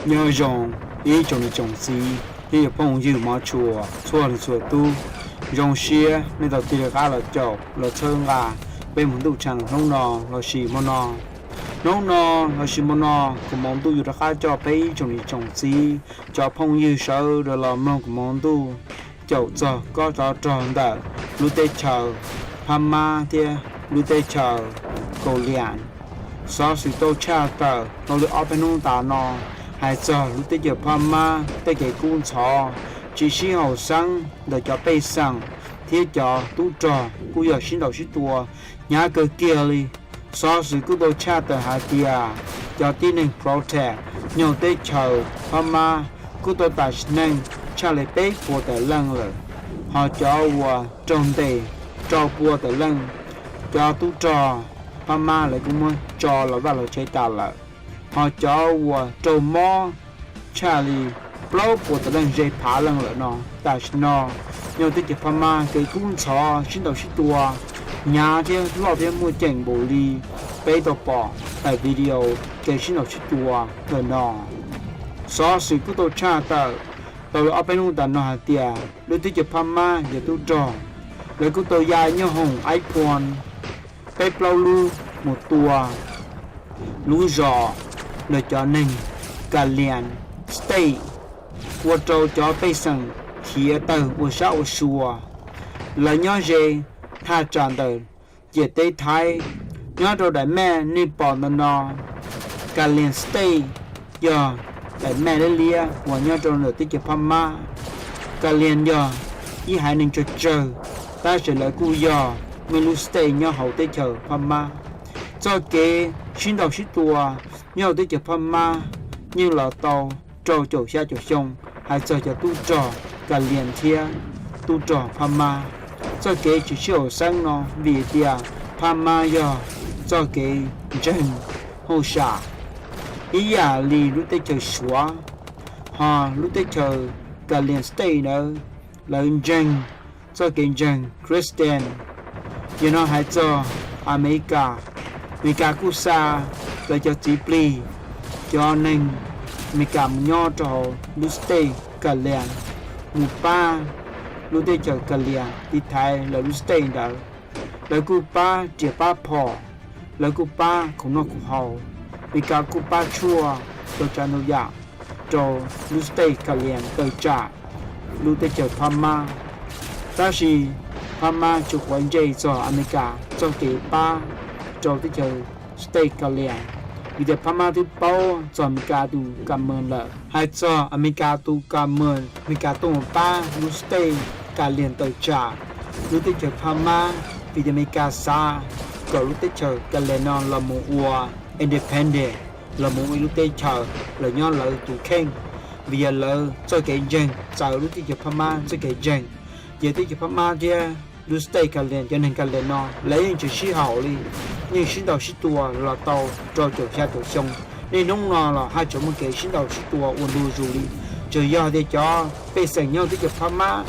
Nyob zoo ib tsoom niam tsoom txiv thiab cov phooj ywg mov tshua txhua leej txhua tub. Zoo siab nej tau tig rov qab los caum los txhawb nqa peb mus ntuj channel hnub no lossis hmo no. Hnub no lossis hmo no kuv Hmoob Ntuj yuav rov qab coj peb ib tsoom niam tsoom txiv, cov phooj ywg sawv daws los mloog kuv Hmoob Ntuj caum txog kob tsov rog ntawm lub teb chaws Phab Mab thiab lub teb chaws Kaus Lias. Xov xwm tau tshaj tawm tau li ob peb hnub tas no hais txog lub teb chaws Phab Mab tej kev kub ntxhov, tsis sib haum xeeb ntawm cov pej xeem thiab cov tub rog kuj yog sib ntaus sib tua hnyav kawg kiag li. Xov xwm kuj tau tshaj tawm hais tias cov tib neeg protest nyob teb chaws Phab Mab kuj tau tas sim neej tshaj li peb puas tawm leej lawm, ho cov uas raug ntes rau pua tawm leej, cov tub rog Phab Mab lawv kuj muab tso los vaj los tsev tas lawm, ho cov uas raug mob tshaj li plaub puas tawm leej ze phav leej lawm no. Tam sim no nyob teb chaws Phab Mab kev kub ntxhov sib ntaus sib tua hnyav thiab loj thiab muaj ceem npaum li peb tau pom daim video kev sib ntaus sib tua ntawm no. Xov xwm kuj tau tshaj tawm tau li ob peb hnub tas no hais tias lub teb chaws Phab Mab yog tub rog, lawv kuj tau ya nyoob hoom iPhone peb plaub lub mus tua lub zos ntawm cov neeg Kalian State, ua rau cov pej xeem khiav tawg ua sab ua sua. Lawv nyob ze thaj tsam ntawm ciam teb Thaib, nyob rau daim maj nej pom ntawm no. Kalian State yog daim maj liab liab uas nyob rau ntawm teb chaws Phab Mab. Kalian yog ib haiv neeg tsawg tsawg, tab sis lawv kuj yog muaj ib lub state nyob hauv teb chaws Phab Mab. Txoj kev sib ntaus sib tua nyob hauv teb chaws Phab Mab yeej los tau rau caum xya caum xyoo, hais txog cov tub rog Kalian thiab tub rog Phab Mab. Txoj kev tsis sib haum xeeb no vim tias Phab Mab yog txoj kev ntseeg hauj sam ib yam li lub teb chaws Suav, ho lub teb chaws Kalian State ntawd lawv ntseeg txoj kev ntseeg Christian. Yog no hais txog Amelikas, Amelikas kuj xa lawv cov txiv plig, cov neeg Amelikas mus nyob rau hauv lub state Kalian, mus pab lub teb chaws Kalian tiv thaiv lawv lub state ntawd. Lawv kuj pab riam pab phom, lawv kuj pab khoom noj khoom haus, Amelikas kuj pab tshuaj ntau tsav ntau yam rau lub state Kalian tawm tsam lub teb chaws Phab Mab. Tab sis Phab Mab tsis quav ntsej txog Amelikas txoj kev pab rau teb chaws state Kalian, vim tias Phab Mab twb paub txog Amelikas tus kam mem lawm. Hais txog Amelikas tus kam mem, Amelikas tuaj mus pab lub state Kalian tawm tsam lub teb chaws Phab Mab vim tias Amelikas xav kom lub teb chaws Kalian no los mus ua independent, los mus ua ib lub teb chaws lawv nyob lawv tus kheej, vim yog lawv txoj kev ntseeg txawv lub teb chaws Phab Mab txoj kev ntseeg. Ces teb chaws Phab Mab thiab lub state Kalian cov neeg Kalian no lawv yeej tsis sib haum li, yeej sib ntaus sib tua los tau rau caum xya caum xyoo. Niaj hnub no los haj tseem muaj kev sib ntaus sib tua ua ntu zus li. Tsuas yog tias cov pej xeem nyob teb chaws Phab Mab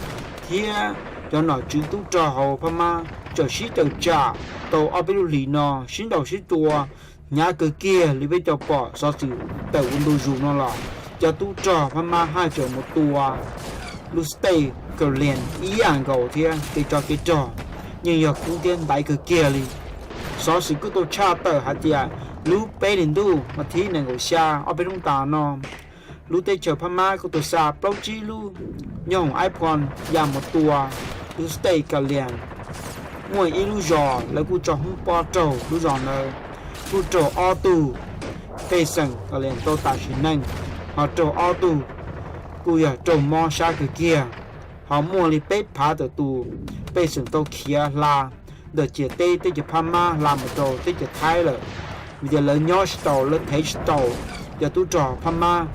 thiab cov nom tswv tub rog hauv Phab Mab txawm sib tawm tsam tau ob peb lub hlis no sib ntaus sib tua hnyav kawg kiag li peb tau pom xov xwm tawm ua ntu zus no los, cov tub rog Phab Mab haj tseem mus tua lub state Kalian ib yam nkaus thiab, kev tsov kev rog yeej yog kub thiab ntaiv kawg kiag li. Xov xwm kuj tau tshaj tawm hais tias lub peb hlis ntuj mas thib nees nkaum xya ob peb hnub tas no, lub teb chaws Phab Mab kuj tau xa plaub tsib lub nyob hoom iPhone ya mus tua lub state Kalian. Muaj ib lub zos lawv kuj tso hoob pob raug lub zos ntawd, kuj raug ob tug pej xeem Kalian tau tas sim neej, ho raug ob tug kuj yog raug mob sab kawg kiag, ho muaj li peb phav tawm tus pej xeem tau khiav hla ntawm ciam teb teb chaws Phab Mab hla mus rau teb chaws Thaib lawm, vim tias lawv nyob tsis tau, lawv thev tsis tau. Cov tub rog Phab Mab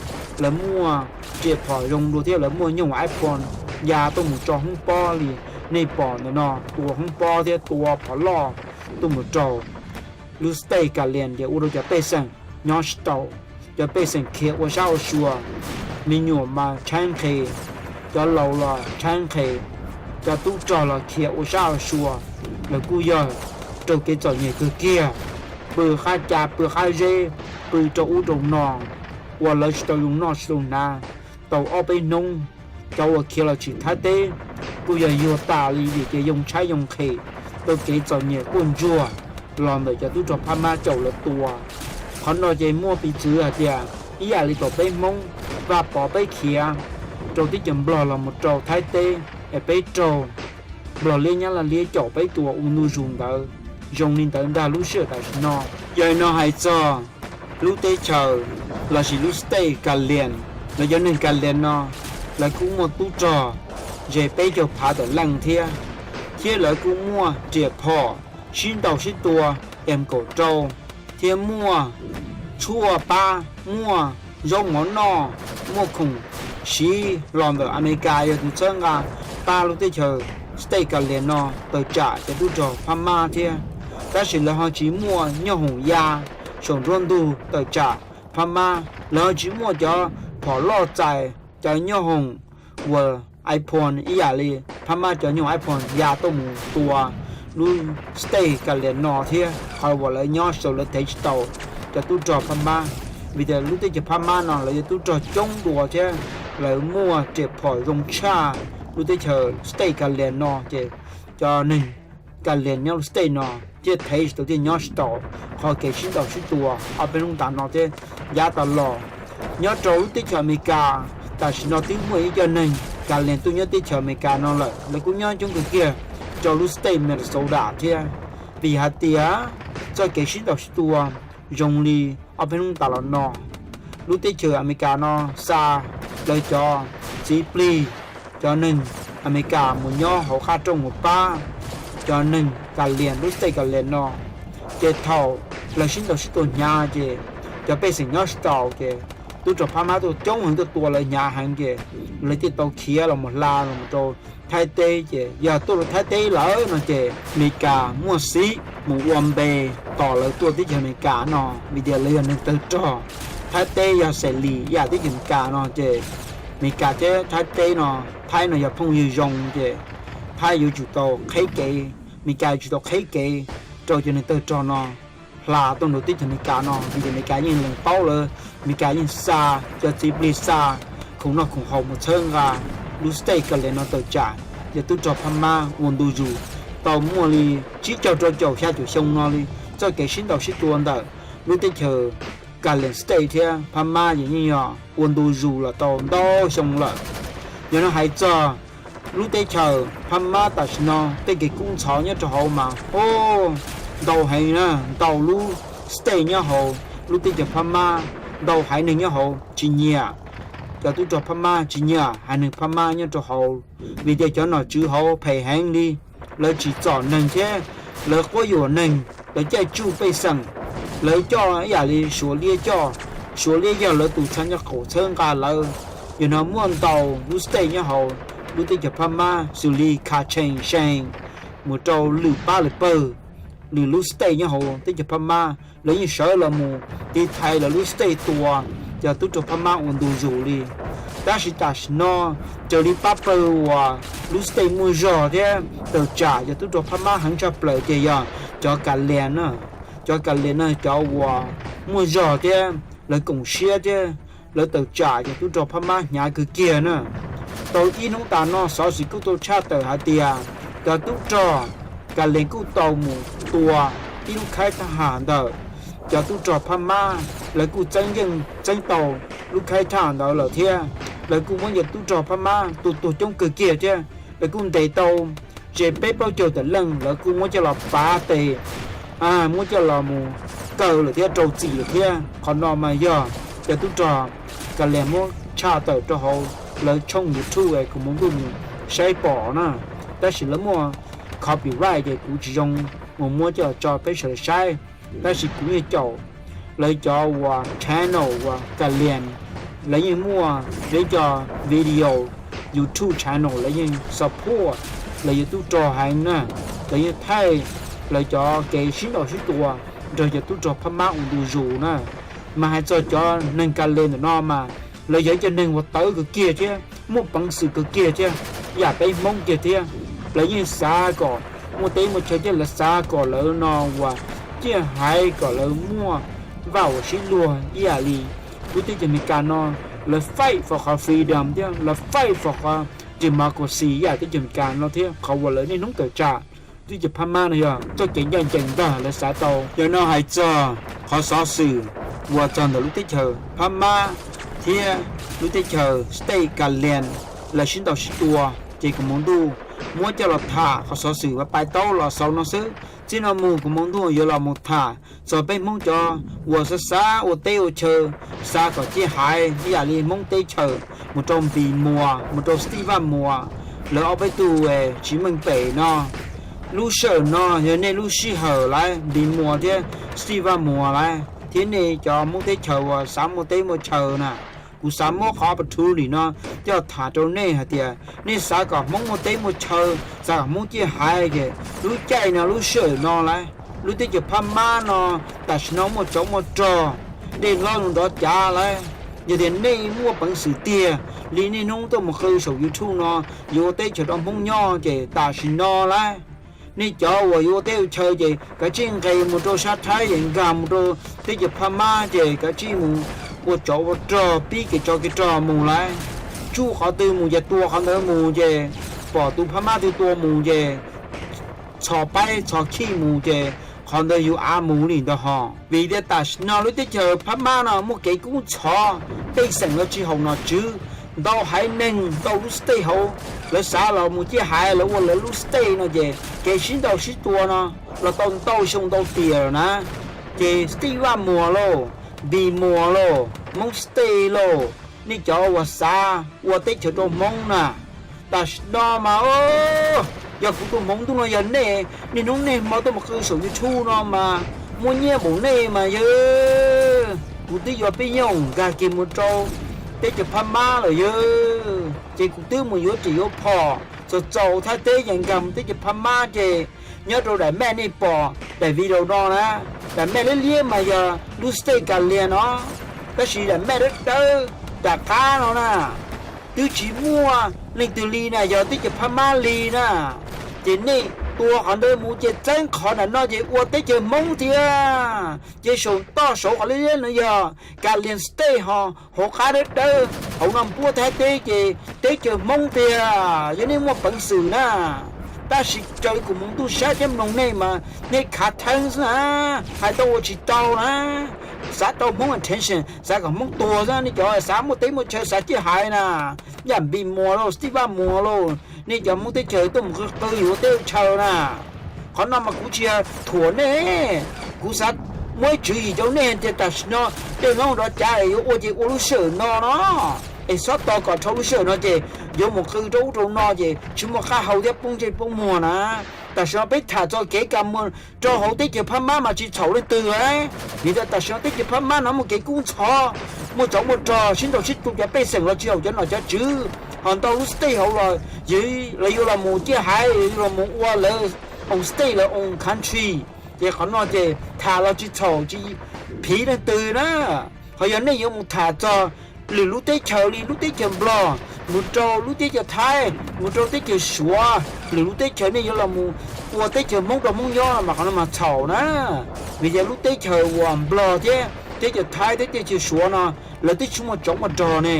lawv muaj riam phom zoo dua thiab lawv muaj nyooj iPhone ya tuaj mus tso hoob pob li nej pom ntawm no, tua hoob pob thiab tua phom loj tuaj mus rau lub state Kalian ces ua rau cov pej xeem nyob tsis tau. Cov pej xeem khiav ua sab ua sua, me nyuam mas tshaib nqhis, cov laus los tshaib nqhis, cov tub rog los khiav ua sab ua sua. Lawv kuj yog raug kev txom nyem kawg kiag, pw qab ca pw qab zeb, pw rau ub rau no, uas lawv tsis tau zoo noj tsis tau hnav tau ob peb hnub. Cov uas khiav los tshwm Thaib teb kuj yog yuag tas li vim tias yoo tshaib yoo nqhis, tau kev txom nyem quaj ntsuag los ntawm cov tub rog Phab Mab caum lawv tua. Qhov no ces muaj piv txwv hais tias ib yam li thaum peb Hmoob Vaj Pov peb khiav rau teb chaws Nplog los mus rau Thaib teb es peb raug Nplog liab Nyab Laj liab caum peb tua ua ntu zus ntawd, zoo li ntawd ntag lub sij hawm tam sim no. Yog li no hais txog lub teb chaws lossis lub state Kalias, lawv cov neeg Kalias no lawv kuj muaj tub rog ze peb caug phav tawm leej thiab, thiab lawv kuj muaj riam phom sib ntaus sib tua M kaum rau, thiab muaj tshuaj pab, muaj zaub mov noj, muaj khoom siv los ntawm Amelikas yog tus txhawb nqa pab lub teb chaws state Kalias no tawm tsam cov tub rog Phab Mab thiab. Tab sis lawv ho tsis muaj nyoob hoom ya saum nruab ntug tawm tsam Phab Mab, lawv ho tsis muaj cov phom loj txais cov nyoob hoom uas iPhone ib yam li Phab Mab cov nyoob hoom iPhone ya tuaj mus tua lub state Kalias no thiab. Qhov uas lawv nyob saud lawv thev tsis tau cov tub rog Phab Mab, vim tias lub teb chaws Phab Mab no lawv yog tub rog coob dua thiab lawv muaj riam phom zoo tshaj lub teb chaws state Kalias no ces cov neeg Kalias nyob lub state no thiaj thev tsis tau thiaj nyob tsis tau. Qhov kev sib ntaus sib tua ob peb hnub tas no thiab yav tas los nyob rau lub teb chaws Amelikas, tam sim no twb muaj ib co neeg Kalias tuaj nyob teb chaws Amelikas no lawm, lawv kuj nyob coob kawg kiag rau lub state Minnesota thiab. Vim hais tias txoj kev sib ntaus sib tua zoo li ob peb hnub tas los no, lub teb chaws Amelikas no xa lawv cov txiv plig, cov neeg Amelikas mus nyob hauv qab rooj mus pab cov neeg Kalias lub state Kalias no. Ces thaum lawv sib ntaus sib tua hnyav ces cov pej xeem nyob tsis tau ces tub rog Phab Mab tuaj coob heev tuaj tua lawv hnyav heev ces lawv thiaj tau khiav los mus hla los mus rau Thaib teb. Ces yog tuaj rau Thaib teb lawm no ces Amelikas muaj xiv mus ua npe tos lawv tuaj teb chaws Amelikas no, vim tias lawv yog neeg tawg rog. Thaib teb yog xes lis ib yam teb chaws Amelikas no ces Amelikas thiab Thaib teb no, Thaib no yog phooj ywg zoo ces Thaib yuav tsum tau qheb kev, Amelikas yuav tsum tau qheb kev rau cov neeg tawg rog no hla tuaj nrog teb chaws Amelikas no, vim tias Amelikas yeej lees paub lawv, Amelikas yeej xa cov txiv plig, xa khoom noj khoom haus mus txhawb nqa lub state Kalias no tawm tsam cov tub rog Phab Mab ua ntu zus tau muaj li tsib caug rau caum xya caum xyoo no li. Txoj kev sib ntaus sib tua ntawm lub teb chaws Kalias state thiab Phab Mab yeej yog ua ntu zus los tau ntau xyoo lawm. Yog no hais txog lub teb chaws Phab Mab tam sim no tej kev kub ntxhov nyob rau hauv mas, o, ntau heev na, ntau lub state nyob hauv lub teb chaws Phab Mab, ntau haiv neeg nyob hauv tsis nyiam cov tub rog Phab Mab, tsis nyiam haiv neeg Phab Mab nyob rau hauv, vim tias cov nom tswv hauv phem heev li, lawv tsim txom neeg thiab lawv quab yuam neeg, lawv caij tsuj pej xeem, lawv coj ib yam li Suav liab coj. Suav liab yog lawv tus txha nyob qaum txhawb nqa lawv. Yog no muaj ntau lub state nyob hauv lub teb chaws Phab Mab xws li Kha Tsheej Seej mus rau lwm pab lwm pawg, lwm lub state nyob hauv teb chaws Phab Mab, lawv yeej sawv los mus tiv thaiv lawv lub state tua cov tub rog Phab Mab ua ntu zus li. Tab sis tam sim no raws li pab pawg uas lub state muaj zog thiab tawm tsam cov tub rog Phab Mab heev tshaj plaws ces yog cov Kalias na. Cov Kalias no cov uas muaj zog thiab lawv koom siab thiab lawv tawm tsam cov tub rog Phab Mab hnyav kawg kiag na. Tau ib hnub tas no xov xwm kuj tau tshaj tawm hais tias cov tub rog Kalias kuj tau mus tua ib lub khaib thab ham ntawm cov tub rog Phab Mab, lawv kuj txeeb yeej txeeb tau lub khaib thab ham ntawd lawm thiab. Lawv kuj muab cov tub rog Phab Mab tua tuag coob kawg kiag thiab. Lawv kuj ntes tau ze peb plaub caug tawm leej, lawv kuj muab coj los pav tes, muab coj los mus kaw lawm thiab rau txim lawm thiab. Qhov no mas yog cov tub rog Kalias muab tshaj tawm rau hauv lawv tshooj YouTube es kuv muab ntuj mus saib pom na. Tab sis lawv muaj copyright ces kuv tsis zoo mus muab coj los tso peb sawv daws saib. Tab sis kuv yeej caum lawv cov uas channel uas Kalias, lawv yeej muaj lawv cov video YouTube channel, lawv yeej support lawv cov tub rog heev na. Lawv yeej thaij lawv cov kev sib ntaus sib tua nrog cov tub rog Phab Mab ua ntu zus na. Mas hais txog cov neeg Kalias ntawm no mas lawv yog ib cov neeg uas tawv kawg kiag thiab muaj peev xwm kawg kiag thiab, yam peb Hmoob kiag thiab. Lawv yeej xav kom muaj teb muaj chaw thiab lawv xav kom lawv no uas ciaj haiv kom lawv muaj vaj uas sib luag ib yam li lub teb chaws Amelikas no, lawv fight for qhov freedom thiab lawv fight for qhov democracy ib yam teb chaws Amelikas no thiab qhov uas lawv niaj hnub tawm tsam. Teb chaws Phab Mab no yog txoj kev ncaj ncees ntag lawv xav tau. Yog no hais txog qhov xov xwm uas txog ntawm lub teb chaws Phab Mab thiab lub teb chaws state Kalias lawv sib ntaus sib tua, ces kuv Hmoob Ntuj muab coj los tham qhov xov xwm uas pais tau los xaus no xwb. Txij no mus kuv Hmoob Ntuj yuav los mus tham txog peb Hmoob cov uas xav xav ua teb ua chaw, xav kom ciaj haiv ib yam li Hmoob teb chaws mus rau Npis Muas mus rau Stiv Vaj Muas, lawv ob peb tug tsis meej pem no. Lub sij hawm no yog nej lub sij hawm lawm, Npis Muas thiab Stiv Vaj Muas lawm thiab nej cov Hmoob teb chaws uas xav muaj teb muaj chaw na. Kuv xav muab qhov opportunity no coj tham rau nej hais tias nej xav kom Hmoob muaj teb muaj chaw, xav kom Hmoob ciaj haiv ces lub caij no lub sij hawm no lawm. Lub teb chaws Phab Mab no tam sim no muaj tsov muaj rog, dej hlob nrov cav lawm. Yog tias nej muaj peev xwm tiag li niaj hnub tuaj mus qw saum YouTube no yuav ua teb chaws rau Hmoob nyob ces tam sim no lawm. Nej cov uas yuav ua teb ua chaw ces kav tsij nqes mus rau sab Thaib es nkag mus rau teb chaws Phab Mab ces kav tsij mus ua tsov ua rog pib kev tsov kev rog mus lawm. Tsuj qhov twg mus ces tua qhov ntawd mus ces pom tus Phab Mab twg tua mus ces txhos paib txhos khij mus ces qhov ntawd yus av mus li ntawd ho. Vim tias tam sim no lub teb chaws Phab Mab no muaj kev kub ntxhov, pej xeem los tsis haum nom tswv, ntau haiv neeg ntau lub state hauv lawv xav los mus ciaj haiv lawv ua lawv lub state no ces kev sib ntaus sib tua no los tau ntau xyoo ntau tiam lawm na. Ces Stiv Vaj Muas lauj, Npis Muas lauj, Hmoob state lauj, nej cov uas xav ua teb chaws rau Hmoob na, tam sim no mas yog kuv tus Hmoob Ntuj no yog nej, niaj hnub niaj hmo tuaj mus qw saum YouTube no mas muaj nyiaj npaum nej mas yog kuv twb yuav peb nyoog nkag kiag mus rau teb chaws Phab Mab lawm yog, ces kuv twb mus yuav riam yuav phom txaus txaus Thaib teb ces nkag mus teb chaws Phab Mab ces nyob rau daim mej nej pom daim video no na, daim mej liab liab mas yog lub state Kalias no, tab sis daim mej dawb dawb rov qab no na twb tsis muaj leej twg li na, yog teb chaws Phab Mab li na. Ces nej tua qhov ntawd mus ces txeeb qhov ntawm no ces ua teb chaws Hmoob tiag. Ces saum toj saud qhov liab liab no yog Kalias state ho hauv qab dawb dawb hauv no puab Thaib teb ces teb chaws Hmoob tiag, yog nej muaj peev xwm na. Tab sis raws li kuv Hmoob Ntuj saib thiab mloog nej mas nej khav theeb xwb na, hais tau ua tsis tau na. Xav tau Hmoob attention, xav kom Hmoob tuag xwb, nej cov xav muaj teb muaj chaw xav ciaj haiv na, yam Npis Muas lauj, Stiv Vaj Muas lauj, nej cov Hmoob teb chaws tuaj mus qw qw yuav ua teb ua chaw na. Qhov no mas kuv tsis yog thuam nej, kuv xav muab ib tswv yim rau nej tias tam sim no dej hlob nrov cav es yuav ua ces ua lub sij hawm no no, es xob tos kom dhau lub sij hawm no ces yuav mus qw rau ub rau no ces tsis muaj qab hau thiab poob ntsej poob muag na. Tam sim no peb tham txog kev ka muag rau hauv teb chaws Phab Mab mas tsis txhaum leej twg, vim tias tam sim no teb chaws Phab Mab no muaj kev kub ntxhov, muaj tsov muaj rog sib ntaus sib tua, cov pej xeem los tsis haum cov nom cov tswv, ho ntau lub state hauv los yog lawv yuav los mus ciaj haiv, yuav los mus ua lawv own state lawv own country. Ces qhov no ces tham los tsis txhaum tsis phiv leej twg na. Ho yog nej yuav mus tham txog lwm lub teb chaws li lub teb chaws Nplog mus rau lub teb chaws Thaib mus rau teb chaws Suav, lwm lub teb chaws nej yuav los mus ua teb chaws Hmoob rau Hmoob nyob no mas qhov no mas txhaum na. Vim yog lub teb chaws uas Nplog thiab teb chaws Thaib thiab teb chaws Suav no lawv twb tsis muaj tsov muaj rog ne,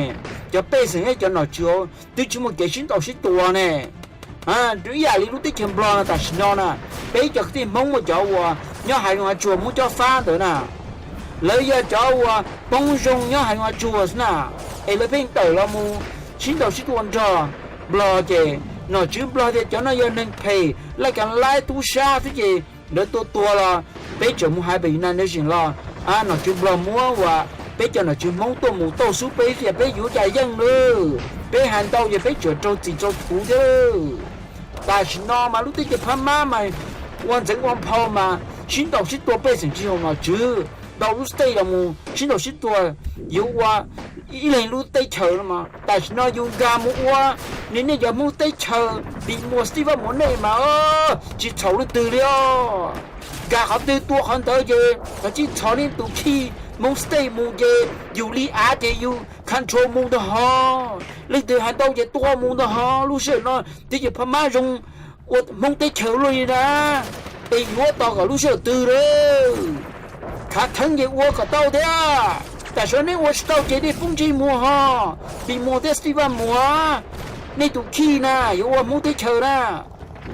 cov pej xeem thiab cov nom tswv twb tsis muaj kev sib ntaus sib tua ne. Ib yam li lub teb chaws Nplog no tam sim no na, peb cov kwv tij Hmoob muaj cov uas nyob hav zoov hav tsuag Hmoob cob fab ntawd na, lawv yog cov uas poob zoo nyob hav zoov hav tsuag xwb na, es lawv pheej tawm los mus sib ntaus sib tua nrog Nplog ces nom tswv Nplog tias cov no yog neeg phem laj kas laib tub sab xwb ces lawv tua tuag los peb tseem mus hais pem United Nations los nom tswv Nplog muab uas peb cov nom tswv Hmoob tuaj mus tauj xub peb xwb ces peb yuav cas yeej lawm. Peb hais ntau ces peb tseem raug txim raug thuv thiab lawm. Tam sim no mas lub teb chaws Phab Mab mas ua ntxeev ua nphau mas sib ntaus sib tua pej xeem tsis haum nom tswv, ntau lub state los mus sib ntaus sib tua yuav ua ib leeg lub teb chaws no mas tam sim no yus nkag mus ua, nej nej cov Hmoob teb chaws Npis Muas Stiv Vaj Muas nej mas tsis txhaum leej twg li os. Nkag qhov twg tua qhov ntawd ces kav tsij txhos nej tus khij Hmoob state mus ces yus li av ces yus control mus ntag ho. Leej twg hais ntau ces tua mus ntag ho. Lub sij hawm no teb chaws Phab Mab zoo ua Hmoob teb chaws luaj li na, es yuav tos kom lub sij hawm twg lawm. Khav theeb ces ua kom tau thiab. Tam sim no nej ua tsis tau ces nej poob ntsej muag ho. Npis Muas thiab Stiv Vaj Muas, nej tus khij na yuav ua Hmoob teb chaws na.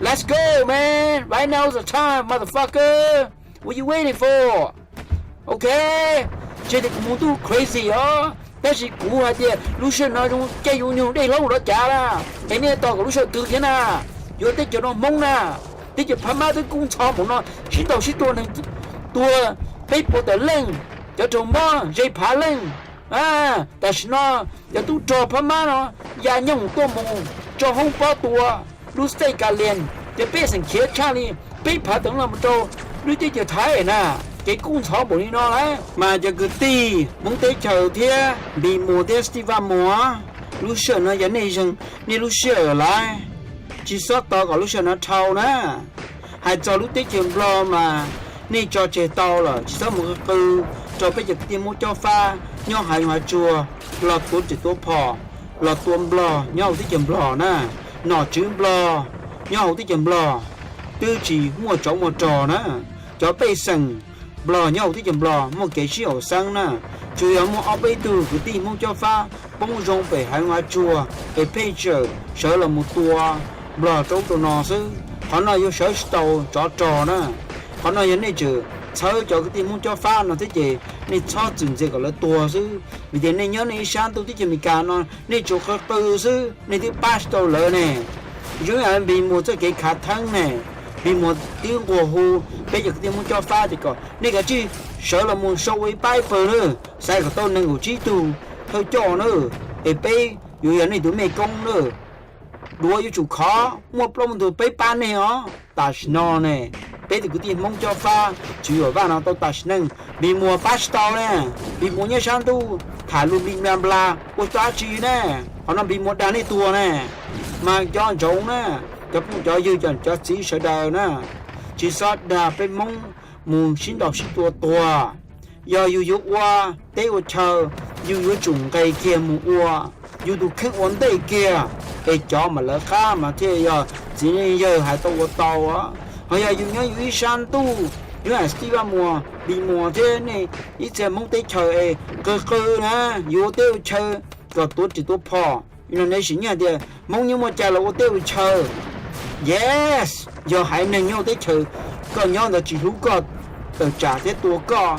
Let's go, man. Right now is the time, motherfucker. What you waiting for? Ok, tsis tias kuv mus ntuj crazy os, tab sis kuv hais tias lub sij hawm no zoo caij zoo nyoog dej hlob los cav na, es nej tos kom lub sij hawm twg thiab na, yuav teb chaws no Hmoob na, teb chaws Phab Mab twb kub ntxhov npaum no, sib ntaus sib tua neeg tuag peb puas tawm leej, cov raug mob ze phav leej. Tam sim no cov tub rog Phab Mab no ya nyooj tuaj mus tso hoob pob tua lub state Kalias, ces peb xeem khiav tshaj li peb phav tawm los mus rau lub teb chaws Thaib na, kev kub ntxhov npaum li no lawm. Mas cov kwv tij Hmoob teb chaws thiab Npis Muas thiab Stiv Vaj Muas, lub sij hawm no yog nej zeeg nej lub sij hawm lawm, tsis txhob tos kom lub sij hawm no dhau na. Hais txog lub teb chaws Nplog mas nej tso tseg tau lawm, tsis txhob mus qw qw rau peb cov kwv tij Hmoob cob fab nyob hav zoov hav tsuag los tuav riam tuav phom, los tua Nplog nyob hauv teb chaws Nplog na, nom tswv Nplog nyob hauv teb chaws Nplog twb tsis muaj tsov muaj rog na, cov pej xeem Nplog nyob hauv teb chaws Nplog muaj kev sib haum xeeb na, tsuas yog muaj ob peb tug kwv tij Hmoob cob fab poob zoo pem hav zoov hav tsuag es pheej tseem sawv los mus tua Nplog rau ub rau no xwb. Qhov no yuav sawv tsis tau tsov rog na. Qhov no yog nej tseem txhawb cov kwv tij Hmoob cob fab no thiab ces nej txhob txwm ntxias kom lawv tuag xwb, vim tias nej nyob nej ib sab ntuj teb chaws Amelikas no nej tsuas qw qw xwb, nej twb pab tsis tau lawv ne. Zoo yam Npis Muas txoj kev khav theeb ne, Npis Muas twb nquag hu peb cov kwv tij Hmoob cob fab tias kom nej kav tsij sawv los mus sau ua ib pab ib pawg na, xaiv kom tau nees nkaum tsib tug thawj coj na, es peb yuav yog nej tus mej koob na. Duav yuav tsum khov, muaj plaub muaj ntug peb pab nej os. Tam sim no ne, peb tus kwv tij Hmoob cob fab Tswv Yuam Vaj no tau tas sim neej, Npis Muas pab tsis tau ne. Npis Muas nyob sab ntuj tham lus npis nplas nplas ua tsis tau dab tsi ne. Qhov no Npis Muas dag nej tuag ne. Mas cov ntsoov na, cov phooj cov ywg cov txiv sawv daws na, tsis txhob dag peb Hmoob mus sib ntaus sib tua tuag. Yog yus yuav ua teb ua chaw, yus yuav tsum nqes kiag mus ua yus tus kheej ua ntej kiag, es cov mam lawv qab mas thiaj yog txiv neej yawg hais tau ua tau. Ho yog yus nyob yus ib sab ntuj, yus hais Stiv Vaj Muas, Npis Muas thiab nej ib txhia Hmoob teb chaws es qw qw na, yus ua teb ua chaw kom tuav riam tuav phom no, nej sim nyiaj tias Hmoob nyob muaj cai los ua teb ua chaw. Yes, yog haiv neeg nyob teb chaws, koj nyob ntawd tsis hlub koj, tawm tsam thiab tua koj,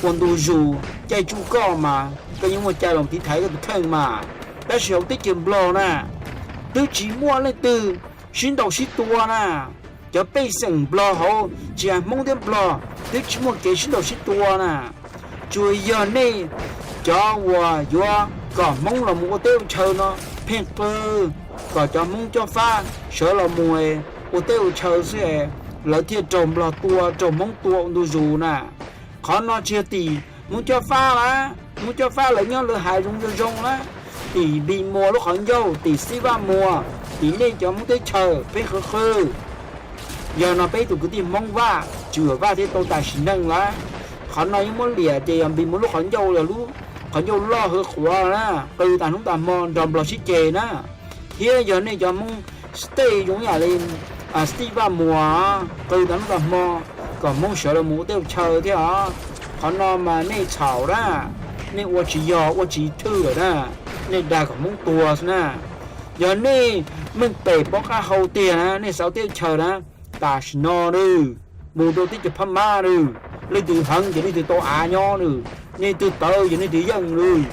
ua ntu zus caij tsuj koj mas koj yeej muaj cai los tiv thaiv koj tus kheej mas. Tab sis hauv teb chaws Nplog na, twb tsis muaj leej twg sib ntaus sib tua na. Cov pej xeem Nplog hauv tsis hais Hmoob thiab Nplog twb tsis muaj kev sib ntaus sib tua na. Tsuas yog nej cov uas yuav kom Hmoob los mus ua teb ua chaw no pheej qw kom cov Hmoob cob fab sawv los mus ua teb ua chaw xwb, lawv thiaj raug Nplog tua raug Hmoob tua ua ntu zus na. Qhov no tsis yog tim Hmoob cob fab lawm, Hmoob cob fab lawv nyob lawv hav zoov zoo zoo lawm. Tim Npis Muas lub qhov ncauj, tim Stiv Vaj Muas, tim nej cov Hmoob teb chaws pheej qw qw. Yog no peb tus kwv tij Hmoob Vaj Tswv Yuam Vaj thiaj tau tas sim neej lawm. Qhov no yeej muab liam tias yog Npis Muas lub qhov ncauj, yog lub qhov ncauj loj hwv quav na, qw tas hnub tas hmo nrog Nplog sib ceg na. Thiab yog nej cov Hmoob state zoo yam li Stiv Vaj Muas qw tas hnub tas hmo kom Hmoob sawv los mus ua teb ua chaw thiab os. Qhov no mas nej txhaum na, nej ua tsis yog ua tsis thwj lawm na, nej dag kom Hmoob tuag xwb na. Yog nej meej pem pov qab hau tiag na, nej xav ua teb ua chaw na, tam sim no nws mus rau teb chaws Phab Mab nws, leej twg heev ces leej twg tau av nyob nws, leej twg tawv ces leej twg yeej nws.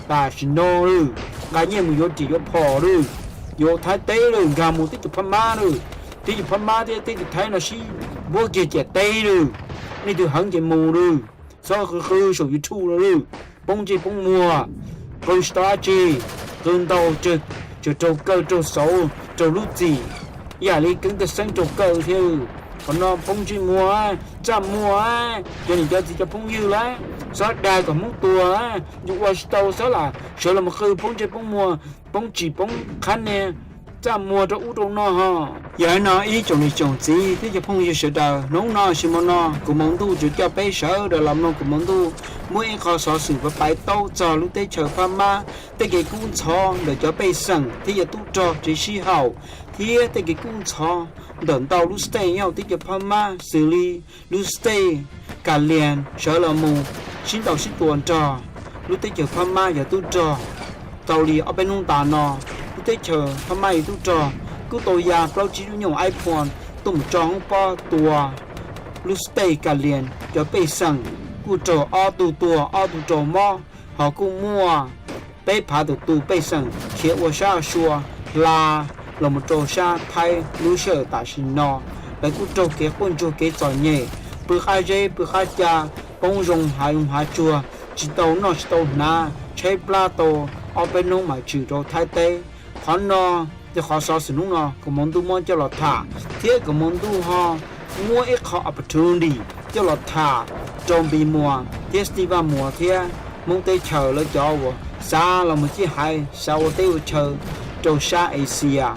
Tam sim no nws nqa nyiaj mus yuav riam yuav phom nws, yuav Thaib teb nws, nkag mus teb chaws Phab Mab nws, teb chaws Phab Mab thiab teb chaws Thaib no sib npuab kiag ciam teb nws, leej twg heev ces mus nws. Txhob qw qw saum YouTube no nws, poob ntsej poob muag, qw tsis tau dab tsi, qw ntau tsawg, tsuas raug kaw raug xauv raug lub txim, yam li Keeb Tawj Xeeb raug kaw thiab. Qhov no poob ntsej muag, txaj muag, cov niam cov txiv cov phooj ywg lawm, txhob dag kom Hmoob tuag, yus ua tsis tau txhob lam sawv los mus qw poob ntsej poob muag, poob tsis poob qhab niag, txaj muag rau ub rau no ho. Yog li no ib tsoom niam tsoom txiv thiab cov phooj ywg sawv daws, hnub no sim mo no kuv Hmoov Ntuj tsuas coj peb sawv daws los mloog kuv Hmoov Ntuj muab ib qho xov xwm pab pais taub txog lub teb chaws Phab Mab tej kev kub ntxhov ntawm cov pej xeem thiab cov tub rog tsev sib haum, thiab tej kev kub ntxhov ntawm ntau lub state nyob hauv teb chaws Phab Mab xws li lub state Kalias sawv los mus sib ntaus sib tua nrog lub teb chaws Phab Mab yuav tub rog. Tau li ob peb hnub tas no, lub teb chaws Phab Mab yuav tub rog kuj tau ya plaub tsib lub nyuj iPhone tuaj mus tso hoob pob tua lub state Kavieng, cov pej xeem kuj raug ob tug tuag ob tug raug mob, ho kuj muaj peb phav tus tus pej xeem khiav ua sab sua hla los mus rau sab Thaib lub sij hawm tam sim no. Lawv kuj raug kev quaj ntsuag kev txom nyem, pw qab zeb pw qab ca, poob zoo hav zoov hav tsuag, tsis tau noj tsis tau hnav, tshaib plab tau ob peb hnub mas tshwm rau Thaib teb. Qhov no yog qhov xov xwm hnub no kuv Hmoov Ntuj muab coj los tham, thiab kuv Hmoov Ntuj ho muab ib qho opportunity coj los tham rau Npis Muas thiab Steve Vaj Muas thiab Hmoob teb chaws lawv cov uas xav los mus ciaj haiv xav ua teb ua chaw rau sab Asia,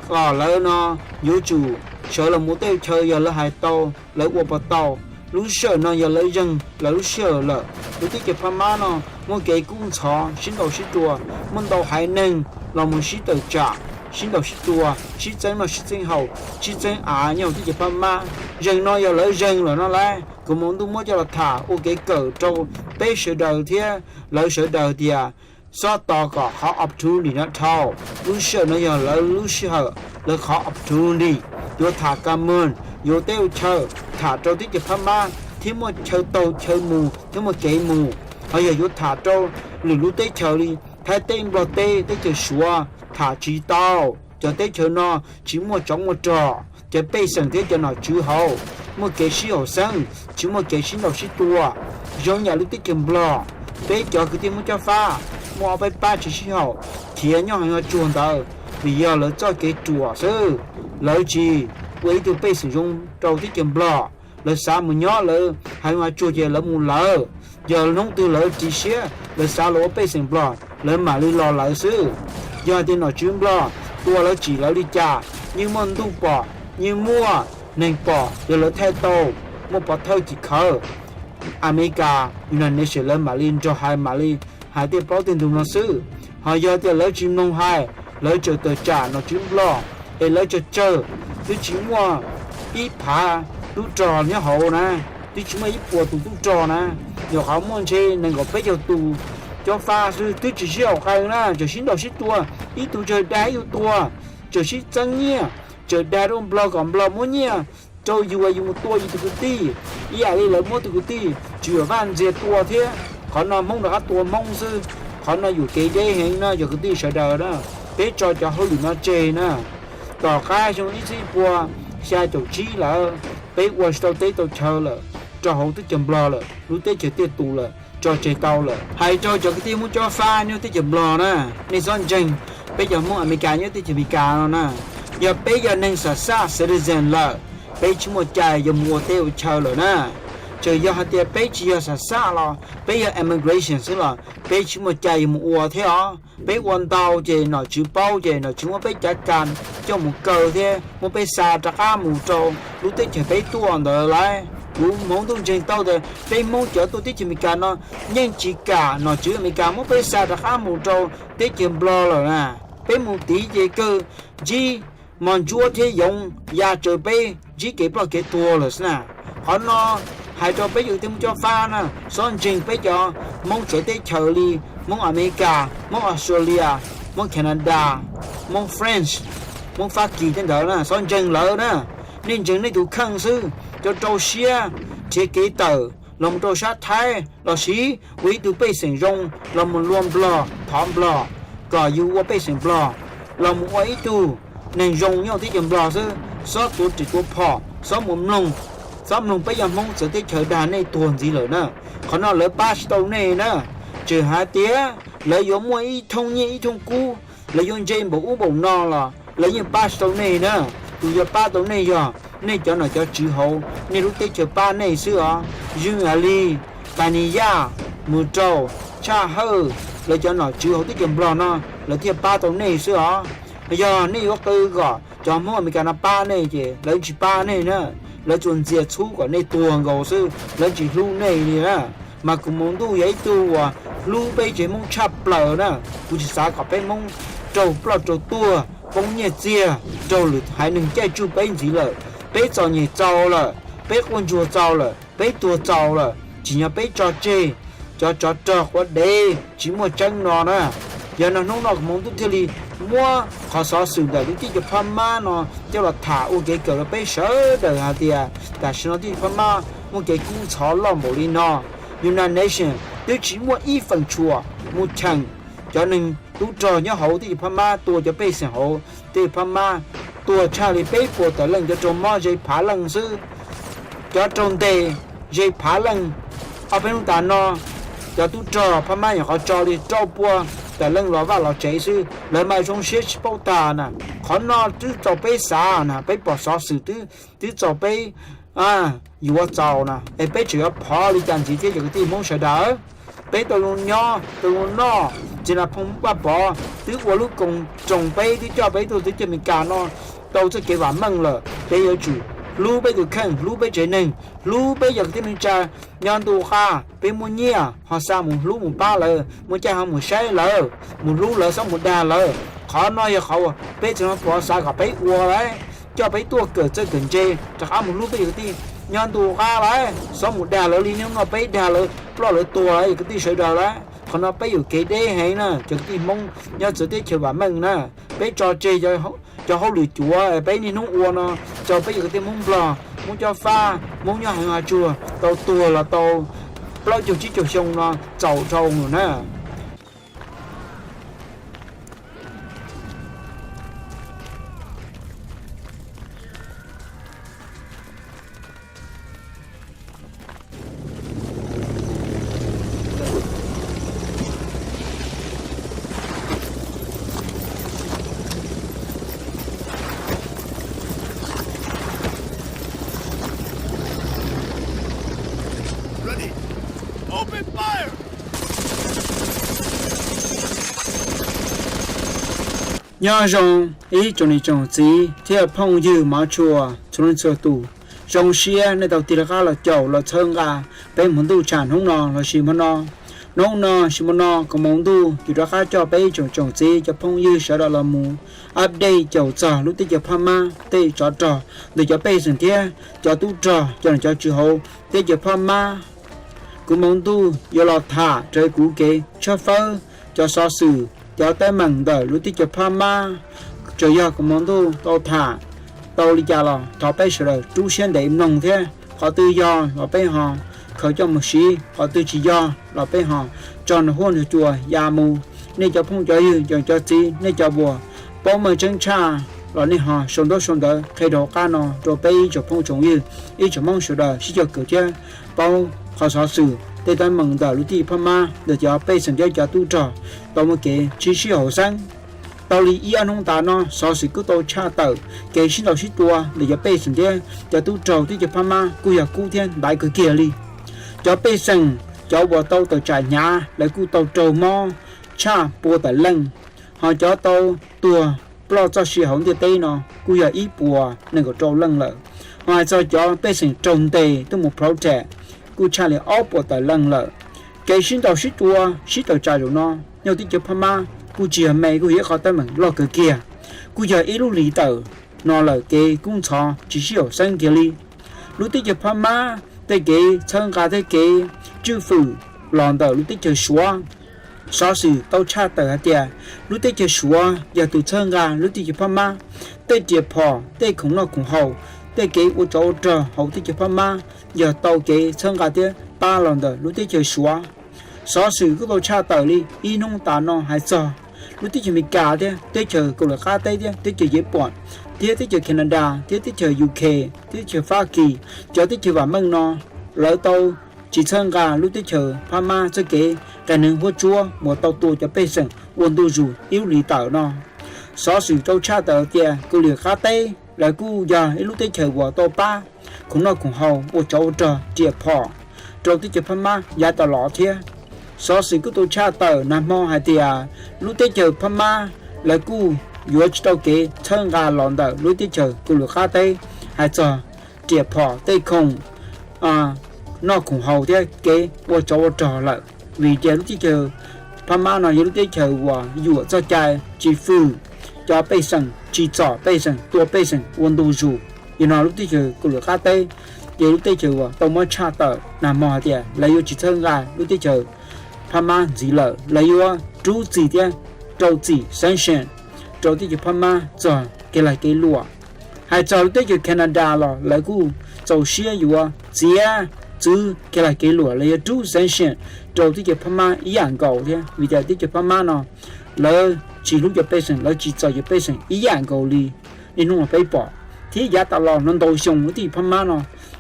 kom lawv no yuav tsum sawv los mus ua teb ua chaw yog lawv hais tau, lawv ua puas tau. Lub sij hawm no yog lawv zeeg lawv lub sij hawm lawm. Lub teb chaws Phab Mab no muaj kev kub ntxhov sib ntaus sib tua, muaj ntau haiv neeg los mus sib tawm tsam, sib ntaus sib tua, sib txeeb noj sib txeeb haus, sib txeeb av nyob hauv teb chaws Phab Mab. Zeeg no yog lawv zeeg lawm no lauj, kuv Hmoov Ntuj muab coj los tham ua kev kawm rau peb sawv daws thiab lawv sawv daws tias xob tos kom qhov opportunity no dhau. Lub sij hawm no yog lawv lub sij hawm, lawv qhov opportunity yuav tham ka mws, yuav teb ua chaw, tham rau teb chaws Phab Mab thiab muaj chaw taug chaw mus thiab muaj kev mus. Ho yog yuav tham rau lwm lub teb chaws li Thaib teb, Nplog teb, teb chaws Suav, tham tsis tau. Cov teb chaws no tsis muaj tsov muaj rog, cov pej xeem thiab cov nom tswv hauv muaj kev sib haum xeeb, tsis muaj kev sib ntaus sib tua. Zoo yam li teb chaws Nplog, peb cov kwv tij Hmoob Cob Fab muaj ob peb pab tsev sib haum khiav nyob hauv tsuag ntawd, vim yog lawv txoj kev ruam xwb. Lawv tsis ua ib tug pej xeem zoo rau teb chaws Nplog, lawv xav mus nyob lawv hauv tsuag ces lawv mus lawv. Yog hnub twg lawv ris siab lawv xav los ua pej xeem Nplog, lawv mam li los lawv xwb. Yog hais tias nom tswv Nplog tua lawv tsim lawv li cas, yeej muaj ntuj pom, yeej muaj neeg pom, yog lawv thaij tau, muaj pov thawj tim khawv, Amelikas, United Nations lawv mam li nrog hais, mam li hais tej plaub tej ntug no xwb. Ho yog tias lawv tsis mloog hais, lawv tseem tawm tsam nom tswv Nplog, es lawv tsawg tsawg, twb tsis muaj ib phav tub rog nyob hauv na, twb tsis muaj ib puas tus tub rog na, nyuam qhuav muaj ntshe nees nkaum peb caug tus Cob Fab xwb, twb tsis sib haum qee na, tseem sib ntaus sib tua, ib tug tsawg dag ib tug tua, tseem sib txeeb nyiaj, tseem dag rau Nplog kom Nplog muab nyiaj rau yus, yus mus tua yus tus kwv tij, ib yam li lawv muab tus kwv tij Tswv Yuam Vaj Ntxiag tua thiab. Qhov no Hmoob rov qab tua Hmoob xwb. Qhov no yuam kev deb heev no cov kwv tij sawv daws na, peb tso cov hauj lwm no tseg na. Tom qab xyoo ib txhiab ib puas xya caum tsib lawm, peb ua tsis tau teb tau chaw lawm, rau hauv teb chaws Nplog lawm, lub teb chaws tiaj tus lawm, tso tseg tau lawm. Hais rau cov kwv tij Hmoob Cob Fab nyob teb chaws Nplog na, nej txhob ntseeg peb cov Hmoob Amelikas nyob teb chaws Amelikas no na. Yog peb yog neeg xam xaj citizen lawm, peb tsis muaj cai yuav mus ua teb ua chaw lawm na. Txawm yog hais tias peb tsis yog xam xaj los peb yog immigration xwb los peb tsis muaj cai yuav mus ua thiab os. Peb ua ntau ces nom tswv paub ces nom tswv muab peb cav kas coj mus kaw thiab muab peb xa rov qab mus rau lub teb chaws peb tuaj ntawd lauj. Kuv Hmoov Ntuj ntseeg tau tias peb Hmoob cov tuaj teb chaws Amelikas no yeej tsis kam nom tswv Amelikas muab peb xa rov qab mus rau teb chaws Nplog lawm na. Peb mus tid ces kawg ntsib mos ntsuab thiab yoov ya tsaws peb ntsib kev ploj kev tuag lawm xwb na. Qhov no hais rau peb cov kwv tij Hmoob Cob Fab na, txhob ntseeg peb cov Hmoob txawv teb chaws li Hmoob Amelikas, Hmoob Australia, Hmoob Canada, Hmoob France, Hmoob Fab Kis tej ntawd na, txhob ntseeg lawv na. Nej ntseeg nej tus kheej xwb, cov rau siab nrhiav kev tawm los mus rau sab Thaib los sis ua ib tug pej xeem zoo los mus lua Nplog thov Nplog kom yus ua pej xeem Nplog, los mus ua ib tug neeg zoo nyob teb chaws Nplog xwb. Txhob tuav ris tuav phom, txhob mus mloog, txhob mloog peb yog Hmoob txawv teb chaws dag nej tuag ntxiv lawm na. Qhov no lawv pab tsis tau nej na. Tseem hais tias lawv yuav muaj ib thooj nyiaj ib thooj kub, lawv yuav ntse npaum ub npaum no los lawv yeej pab tsis tau nej na. Tus yuav pab tau nej yog nej cov nom cov tswv hauv nej lub teb chaws pab nej xwb os. Zoo yam li Pas Nis Yaj mus rau Tshaj Hawj, lawv cov nom tswv hauv teb chaws Nplog no lawv thiaj pab tau nej xwb os. Yog nej yuav qw kom cov Hmoob Amelikas no pab nej ces lawv tsis pab nej na. Lawv tsuas ntxias txhub kom nej tuag nkaus xwb, lawv tsis hlub nej li na. Mas kuv Hmoov Ntuj yog ib tug uas hlub peb tsev Hmoob tshaj plaws na. Kuv tsis xav kom peb Hmoob raug ploj raug tuag, poob nyiaj txiag, raug lwm haiv neeg caij tsuj peb ntxiv lawm. Peb txom nyem txaus lawm, peb quaj ntsuag txaus lawm, peb tuag txaus lawm, tsim nyog peb tso tseg cov tsov rog quav dev tsis muaj tseeb no na. Yog no hnub no kuv Hmoob Ntuj thiaj li muab qhov xov xwm ntawm lub teb chaws Phab Mab no coj los tham ua kev kawm rau peb sawv daws hais tias tam sim no teb chaws Phab Mab muaj kev kub ntxhov loj npaum li no. United Nations twb tsis muaj ib feem tshuam mus cheem cov neeg tub rog nyob hauv teb chaws Phab Mab tua cov pej xeem hauv teb chaws Phab Mab tuag tshaj li peb puas tawm leej, cov raug mob ze phav leej xwb. Cov raug ntes ze phav leej. Ob peb hnub tas no cov tub rog Phab Mab nyuam qhuav tso li rau pua tawm leej los vaj los tsev xwb, lawv mas zoo siab tsis paub tag na. Qhov no twb txaus peb xav na, peb pom xov xwm twb twb txaus peb yuav txaus na, es peb tseem yuav phov li cas ntxiv thiab cov kwv tij Hmoob sawv daws? Peb tau zoo nyob tau zoo noj, txiv Nas Phooj Vaj Pov twb ua lub koom roos peb, twb coj peb tuaj teb chaws Amelikas no tau txoj kev vam meej lawm. Peb yuav tsum hlub peb tus kheej, hlub peb tsev neeg, hlub peb cov kwv tij neej tsa. Nyob ntu qab peb muaj nyiaj ho xa mus hlub mus pab lawv, muaj caij ho mus saib lawv, mus hlub lawv, txhob mus dag lawv. Qhov no yog qhov uas peb txhua tus xav kom peb ua lawm, coj peb tuaj kawm txawj kawm ntse, rov qab mus hlub peb cov kwv tij. Nyob ntu qab lawm, txhob mus dag lawv li niaj hnub no peb dag lawv, ploj lawv tuag lawm cov kwv tij sawv daws lawm. Qhov no peb yuam kev deb heev na cov kwv tij Hmoob nyob txawv teb chaws vam meej na. Peb tso tseg cov hauj lwm cuav peb niaj hnub ua no rau peb cov kwv tij Hmoob Nplog, Hmoob Cob Fab, Hmoob nyob heev hav tsuag tau tuag los tau plaub caug tsib caug xyoo no txaus dhau lawm na. Nyob zoo ib tsoom niam tsoom txiv thiab phooj ywg mov tshua txhua leej txhua tus. Zoo siab nej tau tig rov qab los caum los txhawb nqa peb hmo ntuj tsham hnub no lossis hmo no. Hnub no sis hmo no kuv Hmoob Ntuj yuav rov qab coj peb tsoom tsoom txiv cov phooj ywg sawv daws los mus update caum txog lub teb chaws Phab Mab tej tsov rog ntawm cov pej xeem thiab cov tub rog cov nom cov tswv hauv teb chaws Phab Mab. Kuv Hmoob Ntuj yuav los tham raws kuv kev tshawb fawb cov xov xwm cov teeb meem ntawm lub teb chaws Phab Mab. Tsuas yog kuv Hmoob Ntuj tau tham tau li cas los thov peb sawv daws rub siab ntev mloog thiab qhov twg yog los peb ho khaws coj mus siv, qhov twg tsis yog los peb ho tso nrog huab nrog cua ya mus. Nej cov phooj cov ywg cov cov txiv nej cov uas paub meej tseeb tshaj los nej ho sau ntaub sau ntawv qhia rau qab no rau peb ib tsoom phooj tsoom ywg ib tsoom Hmoob sawv daws sib cog kawm thiab paub qhov xov xwm tej teeb meem ntawm lub teb chaws Phab Mab ntawm cov pej xeem thiab cov tub rog tau muaj kev sib sib haum xeeb. Tau li ib ob hnub tas no xov xwm kuj tau tshaj tawm kev sib ntaus sib tua ntawm cov pej xeem thiab cov tub rog teb chaws Phab Mab kuj yog kub thiab ntaiv kawg kiag li. Cov pej xeem cov uas tau tawm tsam hnyav lawv kuj tau raug mob tshaj pua tawm leej, ho cov tau tuag ploj txoj sia hauv ntiaj teb no kuj yog ib puas nees nkaum rau leej lawm. Ho hais txog cov pej xeem raug ntes tuaj mus protest kuj tshaj li ob puas tawm leej lawm. Kev sib ntaus sib tua sib tawm tsam zaum no nyob teb chaws Phab Mab kuj tsis yog me, kuj yog ib qhov teeb meem loj kawg kiag, kuj yog ib lub hlis tawm no lawm kev kub ntxhov tsis sib haum xeeb kiag li. Lub teb chaws Phab Mab tej kev txhawb nqa thiab kev tswj fwm los ntawm lub teb chaws Suav. Xov xwm tau tshaj tawm hais tias lub teb chaws Suav yog tus txhawb nqa lub teb chaws Phab Mab. Tej riam phom, tej khoom noj khoom haus, tej kev ua tsov ua rog hauv teb chaws Phab Mab yog tau kev txhawb nqa thiab pab los ntawm lub teb chaws Suav. Xov xwm kuj tau tshaj tawm li ib hnub tas no hais txog lub teb chaws Amelikas thiab teb chaws Kauslim Qab Teb thiab teb chaws Yav Pooj thiab teb chaws Canada thiab teb chaws U K thiab teb chaws Fab Kis, cov teb chaws vam meej no lawv tau tsis txhawb nqa lub teb chaws Phab Mab txoj kev qias neeg huab tsuab uas tau tua cov pej xeem ua ntu zus ib lub hlis tawm no. Xov xwm tau tshaj tawm tias Kauslim Qab Teb lawv kuj yog ib lub teb chaws uas tau pab khoom noj khoom haus, ua tsov ua rog, riam phom rau teb chaws Phab Mab yav tas los thiab. Xov xwm kuj tau tshaj tawm nag hmo hais tias lub teb chaws Phab Mab lawv kuj yuav tsis tau kev txhawb nqa los ntawm lub teb chaws Kauslim Qab Teb hais txog riam phom, tej khoom noj khoom haus thiab kev ua tsov ua rog lawm, vim tias lub teb chaws Phab Mab no yog lub teb chaws uas yuam txoj cai tsis fwm cov pej xeem, tsis txom pej xeem, tua pej xeem ua ntu zus. Yog no lub teb chaws Kauslim Qab Teb yog lub teb chaws uas tau muab tshaj tawm nag hmo hais tias lawv yuav tsis txhawb nqa lub teb chaws Phab Mab ntxiv lawm, lawv yuav rub txim thiab rau txim sanction rau teb chaws Phab Mab txog kev lag kev luam. Hais txog lub teb chaws Canada los lawv kuj txaus siab yuav txiav txwv kev lag kev luam, lawv yuav rub sanction rau teb chaws Phab Mab ib yam nkaus thiab, vim tias teb chaws Phab Mab no lawv tsis hlub cov pej xeem, lawv tsis txais cov pej xeem ib yam nkaus li niaj hnub no peb pom. Thiab yav tas los no ntau xyoo lub teb chaws Phab Mab no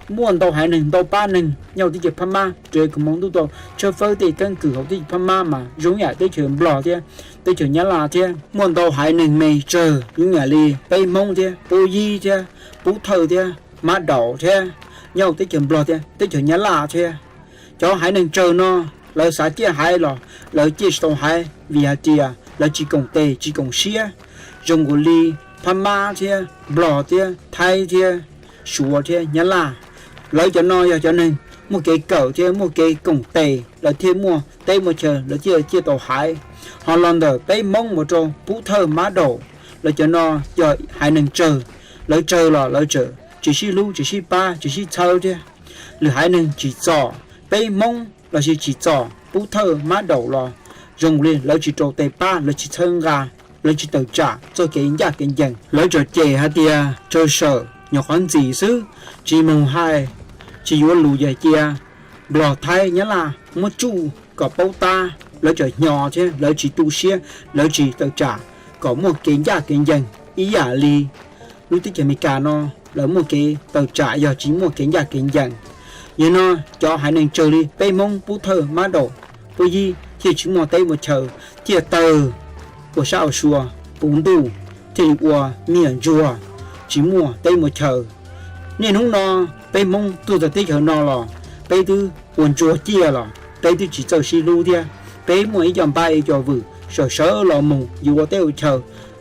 muaj ntau haiv neeg ntau pab neeg nyob teb chaws Phab Mab raws kuv hmoov ntuj tau tshawb fawb tej keeb kwm hauv teb chaws Phab Mab mas zoo yam teb chaws Nplog thiab teb chaws Nyab Laj thiab. Muaj ntau haiv neeg me tsawg zoo yam li peb Hmoob thiab Pub Yib thiab Pub Thawj thiab Mab Daum thiab nyob teb chaws Nplog thiab teb chaws Nyab Laj thiab. Cov haiv neeg tsawg no lawv xav ciaj haiv los lawv ciaj tsis tau haiv vim hais tias lawv tsis koom tes tsis koom siab. Zoo nkaus li Phab Mab thiab Nplog thiab Thaib thiab Suav thiab Nyab Laj, lawv cov no yog cov neeg muaj kev kawm thiab muaj kev koom tes lawv thiaj muaj teb muaj chaw lawv thiaj ciaj tau haiv. Ho los ntawm peb Hmoob mus rau Pub Thawj Mab Daum, lawv cov no yog haiv neeg tsawg, lawv tsawg los lawv tseem tsis sib hlub tsis sib pab tsis sib txhawb thiab. Lwm haiv neeg tsim txom peb Hmoob los sis tsim txom Pub Thawj Mab Daum los zoo nkaus li lawv tsis rau tes pab, lawv tsis txhawb nqa, lawv tsis tawm tsam txoj kev ncaj kev ncees. Lawv tsuas cem hais tias tsawg sawm nyuam qhuav ntxim xwb, tsis mus hais, tsis yuav lus yam cia Nplog Thaib Nyab Laj muab tsuj kom paub tab, lawv tseem hnyo thiab lawv tsis tu siab, lawv tsis tawm tsam kom muaj kev ncaj kev ncees ib yam li lub teb chaws Amelikas no lawv muaj kev tawm tsam yog tsis muaj kev ncaj kev ncees. Yog no cov haiv neeg tsawg li peb Hmoob Pub Thawj Mab Daum Pub Yib thiaj tsis muaj teb muaj chaw, thiaj tawg ua sab ua sua puv ntuj, thiaj li ua me nyuam ntsuag tsis muaj teb muaj chaw. Niaj hnub no peb Hmoob tuaj txog teb chaws no los peb twb ua ntsuag ciaj los peb twb tsis txawj sib hlub thiab. Peb muaj ib co npab ib co vwm sawv sawv los mus yuav ua teb ua chaw,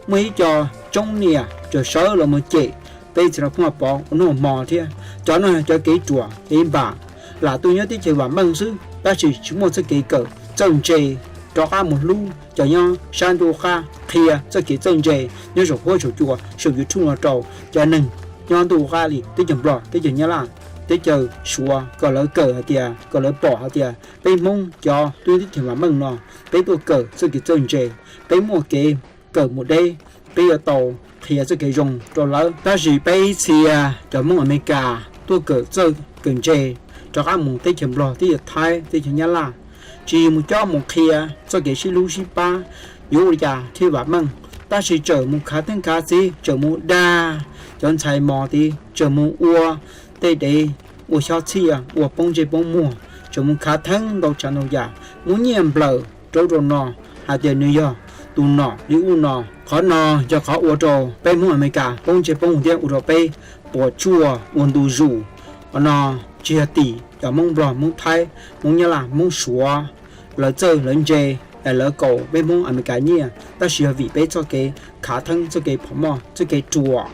muaj ib co tsob niam sawv sawv los mus cem peb txiv Los Phooj Pov ua noj hmo thiab. Cov no yog cov kev ruam kev npam, lam tuaj nyob teb chaws vam meej xwb tab sis tsis muaj txoj kev kawm txawj ntse rov qab mus hlub cov nyob sab ntuj qab, qhia txoj kev txawj ntse nyob saum huab saum cua saum YouTube no rau cov neeg nyob ntuj qab li teb chaws Nplog, teb chaws Nyab Laj, teb chaws Suav kom lawv kawm hais tias, kom lawv pom hais tias peb Hmoob cov tuaj nyob teb chaws vam meej no, peb tuaj kawm txoj kev txawj ntse, peb muaj kev kawm mus deb, peb yuav tau qhia txoj kev zoo rau lawv. Tab sis peb ib txhia cov Hmoob Amelikas tuaj kawm txawj kawm ntse rov qab mus teb chaws Nplog, teb chaws Thaib, teb chaws Nyab Laj, tsis mus cob mus qhia txoj kev sib hlub sib pab yuav ua li cas thiaj vam meej, tab sis tseem mus khav theeb khav txiv, tseem mus dag cov ntxhais mos tid, tseem mus ua tej dev, ua xyob txhiaj, ua poob ntsej poob muag, tseem mus khav theeb ntau tsav ntau yam, muab nyiaj nplawm rau ub rau no hais tias nws yog tus nom li ub no. Qhov no yog qhov ua rau peb Hmoob Amelikas poob ntsej poob muag thiab ua rau peb puas tsuaj ua ntu zus. Qhov no tsis yog tim cov Hmoob Nplog, Hmoob Thaib, Hmoob Nyab Laj, Hmoob Suav lawv txawj lawv ntse es lawv kaus peb Hmoob Amelikas nyiaj, tab sis yog vim peb txoj kev khav theeb, txoj kev phom moj, txoj kev ruam.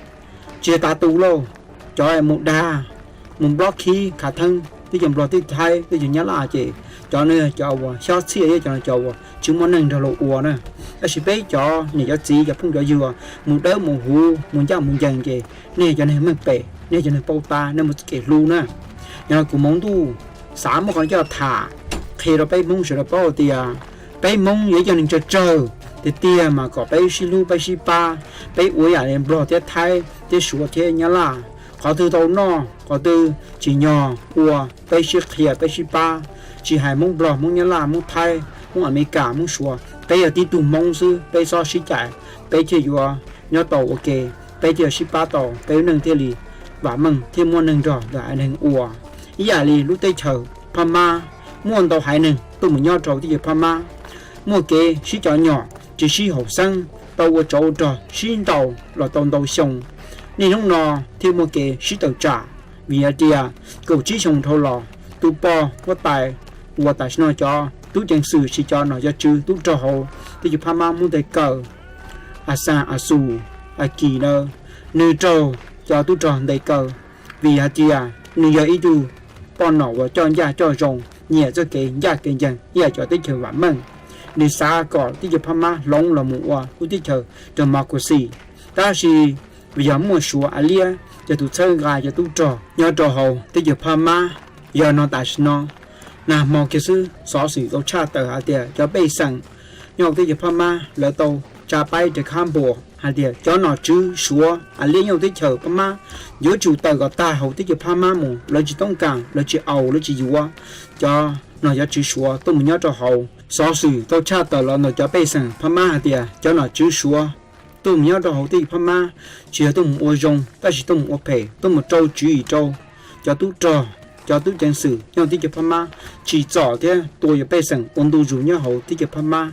Tsis yog tas tus lauj, cov mus dag, mus block khib khav theeb teb chaws Nplog, teb chaws Thaib, teb chaws Nyab Laj ces cov no yog cov uas xyob txhiaj thiab cov no cov uas tsis muaj neeg nrog luag ua na. Tab sis peb cov niam cov txiv, cov phooj cov ywg mus dawb mus huv, mus ncaj mus ncees ces nej yog cov neeg meej pem, nej yog cov neeg paub tab, nej muaj txoj kev hlub na. Yog no kuv Hmoob Ntuj xav muab qhov no coj tham qhia rau peb Hmoob sawv daws paub hais tias peb Hmoob yog ib co neeg tsawg tsawg tiag tiag mas kom peb sib hlub peb sib pab, peb ua yam li Nplog thiab Thaib thiab Suav thiab Nyab Laj. Qhov twg tau noj, qhov twg tsim nyog ua, peb sib qhia peb sib pab. Tsis hais Hmoob Nplog, Hmoob Nyab Laj, Hmoob Thaib, Hmoob Amelikas, Hmoob Suav, peb yog tib tug Hmoob xwb, peb txhob sib cais, peb thiaj yuav nyob tau ua ke, peb thiaj yuav sib pab tau, peb lub neej thiaj li vam meej thiab muaj neeg nrog ntawm haiv neeg ua. Ib yam li lub teb chaws Phab Mab, muaj ntau haiv neeg tuaj mus nyob rau teb chaws Phab Mab, muaj kev sib cov nyom tsis sib haum xeeb, tau ua tsov ua rog sib ntaus los tau ntau xyoo. Niaj hnub no thiaj muaj kev sib tawm tsam, vim hais tias kaum tsib xyoo dhau los tus poj huab tais uas tam sim no cov tub ceev xwm, tsis cov nom cov tswv tub rog hauv teb chaws Phab Mab Hmoob tes kaw, A Xas, A Xus, A Kis ntawd, nws raug cov tub rog ntes kaw vim hais tias nws yog ib tug poj nom uas coj ncaj coj zoo, nyiam txoj kev ncaj kev ncees ib yam cov teb chaws vam meej. Nws xav kom teb chaws Phab Mab hloov los mus ua lub teb chaws democracy, tab sis vim yog muaj Suav A Liab yog tus txhawb nqa cov tub rog nyob rau hauv teb chaws Phab Mab, yog no tam sim no Nag hmo kiag xwb xov xwm tau tshaj tawm hais tias cov pej xeem nyob teb chaws Phab Mab lawv tau tsa paib rau khab npuas hais tias cov nom tswv Suav a liab nyob teb chaws Phab Mab yuav tsum tawm kom tag hauv teb chaws Phab Mab mus, lawv tsis toob kas, lawv tsis aus, lawv tsis yuav cov nom cov tswv Suav tuaj mus nyob rau hauv. Xov xwm tau tshaj tawm los ntawm cov pej xeem Phab Mab hais tias cov nom tswv Suav tuaj mus nyob rau hauv teb chaws Phab Mab tsis yog tuaj mus ua zoo, tab sis tuaj mus ua phem, tuaj mus rau tswv yim rau cov tub rog, cov tub ceev xwm nyob teb chaws Phab Mab tsim txom thiab tua cov pej xeem ua ntu zus nyob hauv teb chaws Phab Mab.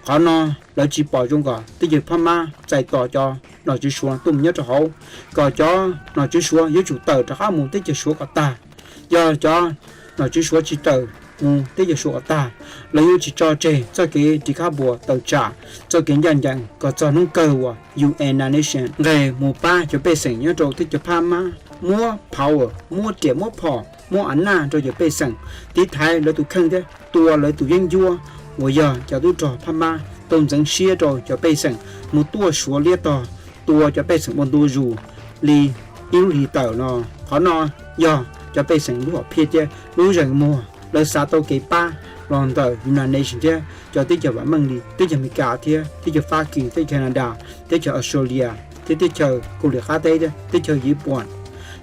Qhov no lawv tsis pom zoo kom teb chaws Phab Mab txais tos cov nom tswv Suav tuaj mus nyob rau hauv, kom cov nom tswv Suav yuav tsum tawm rov qab mus teb chaws Suav kom tag. Yog cov nom tswv Suav tsis tawm mus teb chaws Suav kom tag, lawv yuav tsis tso tseg txoj kev ris khab npuas tawm tsam txoj kev ncaj ncees kom txog hnub kawg uas U N United Nations nqes mus pab cov pej xeem nyob rau teb chaws Phab Mab, muab power, muab riam muab phom, muab a naj rau cov pej xeem, tiv thaiv lawv tus kheej thiab tua lawv tus yeeb ncuab uas yog cov tub rog Phab Mab tau ntxeev siab rau cov pej xeem mus tuaj Suav liab tog, tua cov pej xeem ua ntu zus li ib lub hlis tawm no. Qhov no yog cov pej xeem lub hom phiaj thiab lub zeem muag, lawv xav tau kev pab los ntawm United Nations thiab cov teb chaws vam meej li teb chaws Amelikas thiab teb chaws Fab Kis, teb chaws Canada, teb chaws Australia thiab teb chaws Kaus Lim Qab Teb thiab teb chaws Yiv Puam.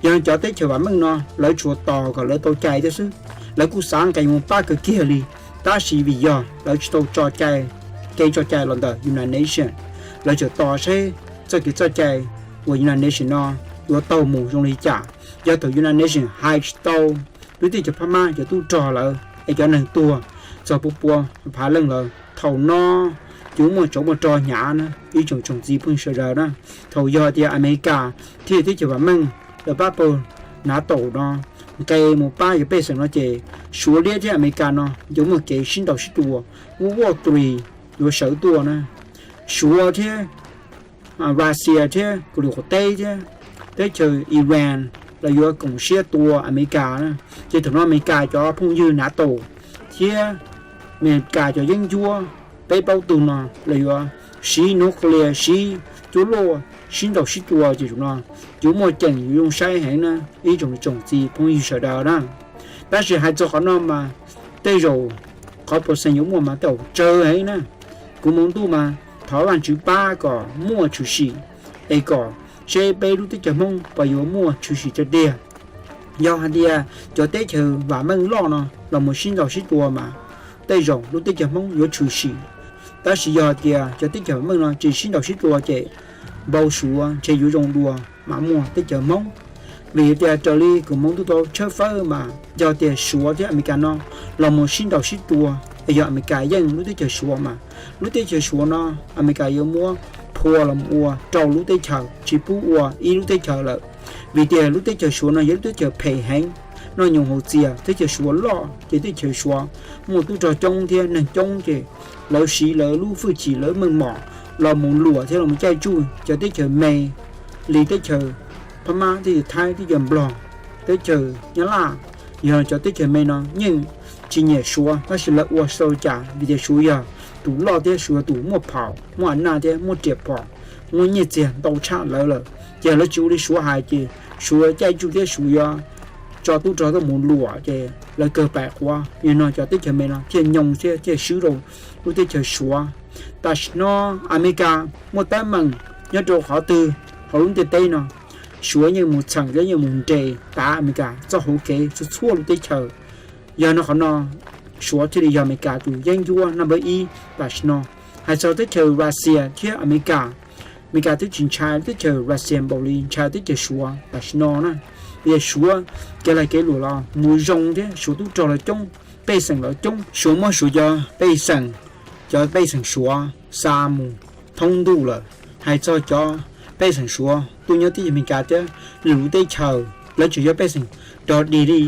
Yog cov teb chaws vam meej no lawv tsuas tos kom lawv tau cai thiab xwb, lawv kuj xav nqes mus pab kawg kiag li, tab sis vim yog lawv tsis tau tso cai, kev tso cai los ntawm United Nations, lawv tseem tos seb txoj kev txoj cai uas United Nations no yuav tau mus zoo li cas. Yog thaum United Nations hais tsis tau lub teb chaws Phab Mab cov tub rog lawv es cov neeg tuag txog pua pua phav leej lawm, thaum no yuav muaj tsov muaj rog hnyav na ib tsoom tsoom txiv phooj ywg sawv daws na. Thaum yog tias Amelikas thiab teb chaws vam meej lawv pab pawg NATO no nqes mus pab cov pej xeem no ces Suav liab thiab Amelikas no yuav muaj kev sib ntaus sib tua, World War Three yuav sawv tuaj na. Suav thiab Russia thiab Kaus Lim Qaum Teb thiab teb chaws Iran los yuav koom siab tua Amelikas na. Ces thaum no Amelikas cov phooj ywg NATO thiab Amelikas cov yeeb ncuab peb plaub tug no los yuav siv nuclear, siv cuaj luaj, sib ntaus sib tua ces zaum no yuav muaj ceem yuav zoo saib heev na ib tsoom tsoom txiv phooj ywg sawv daws na. Tab sis hais txog qhov no mas tej zaum qhov percent yuav muaj mas tej zaum tsawg heev na. Kuv mus ntuj mas thov Vajtswv pab kom muaj tshwm sim es kom seb peb lub teb chaws Hmoob puas yuav muaj tshwm sim tiag tiag. Yog hais tias cov teb chaws vam meej loj no los mus sib ntaus sib tua mas tej zaum lub teb chaws Hmoob yuav tshwm sim. Tab sis yog tias cov teb chaws vam meej no tsis sib ntaus sib tua ces npau suav ntshe yuav zoo dua mas muaj teb chaws Hmoob. Vim tias raws li kuv mus ntuj tau tshawb fawb mas yog tias Suav thiab Amelikas no los mus sib ntaus sib tua es yog Amelikas yeej lub teb chaws Suav mas lub teb chaws Suav no Amelikas yuav muab phua los mus ua rau lub teb chaws tsis pub ua ib lub teb chaws lawm. Vim tias lub teb chaws Suav no yog lub teb chaws phem heev, noj nyoos haus txias, teb chaws Suav loj ces teb chaws Suav muaj tub rog coob thiab neeg coob ces lawv siv lawv lub hwj chim lawv meej mom los mus luam thiab los mus caij tsuj cov teb chaws me li teb chaws Phab Mab, teb chaws Thaib, teb chaws Nplog, teb chaws Nyab Laj. Yog cov teb chaws me no yeej tsis nyiam Suav tab sis lawv ua tsis tau cas vim tias Suav yog tus loj thiab Suav yog tus muaj phom muaj a naj thiab muaj riam phom muaj nyiaj txiag ntau tshaj lawv lawm. Ces lawv tsis ua li Suav hais ces Suav caij tsuj thiab Suav yuav tso tub rog tuaj mus luam ces lawv kawg pais quav. Yog no cov teb chaws me no thiaj nyoo thiab thiaj swb rau lub teb chaws Suav. Tam sim no Amelikas muaj teeb meem nyob rau qhov twg hauv lub ntiaj teb no, Suav yeej mus txheem thiab yeej mus nres tav Amelikas txoj hauv kev txhua txhua lub teb chaws. Yog no qhov no Suav thiaj li yog Amelikas tus yeeb ncuab naj npawb ib tam sim no. Hais txog teb chaws Russia thiab Amelikas, Amelikas twb tsis ntshai teb chaws Russia npaum li ntshai teb chaws Suav tam sim no na. Vim Suav kev lag kev luam los mus zoo thiab Suav tub rog los coob, pej xeem los coob, Suav muab Suav cov pej xeem, cov pej xeem Suav xa mus thoob ntuj lawm. Hais txog cov pej xeem Suav tuaj nyob teb chaws Amelikas thiab lwm lub teb chaws, lawv tseem yog pej xeem dog dig li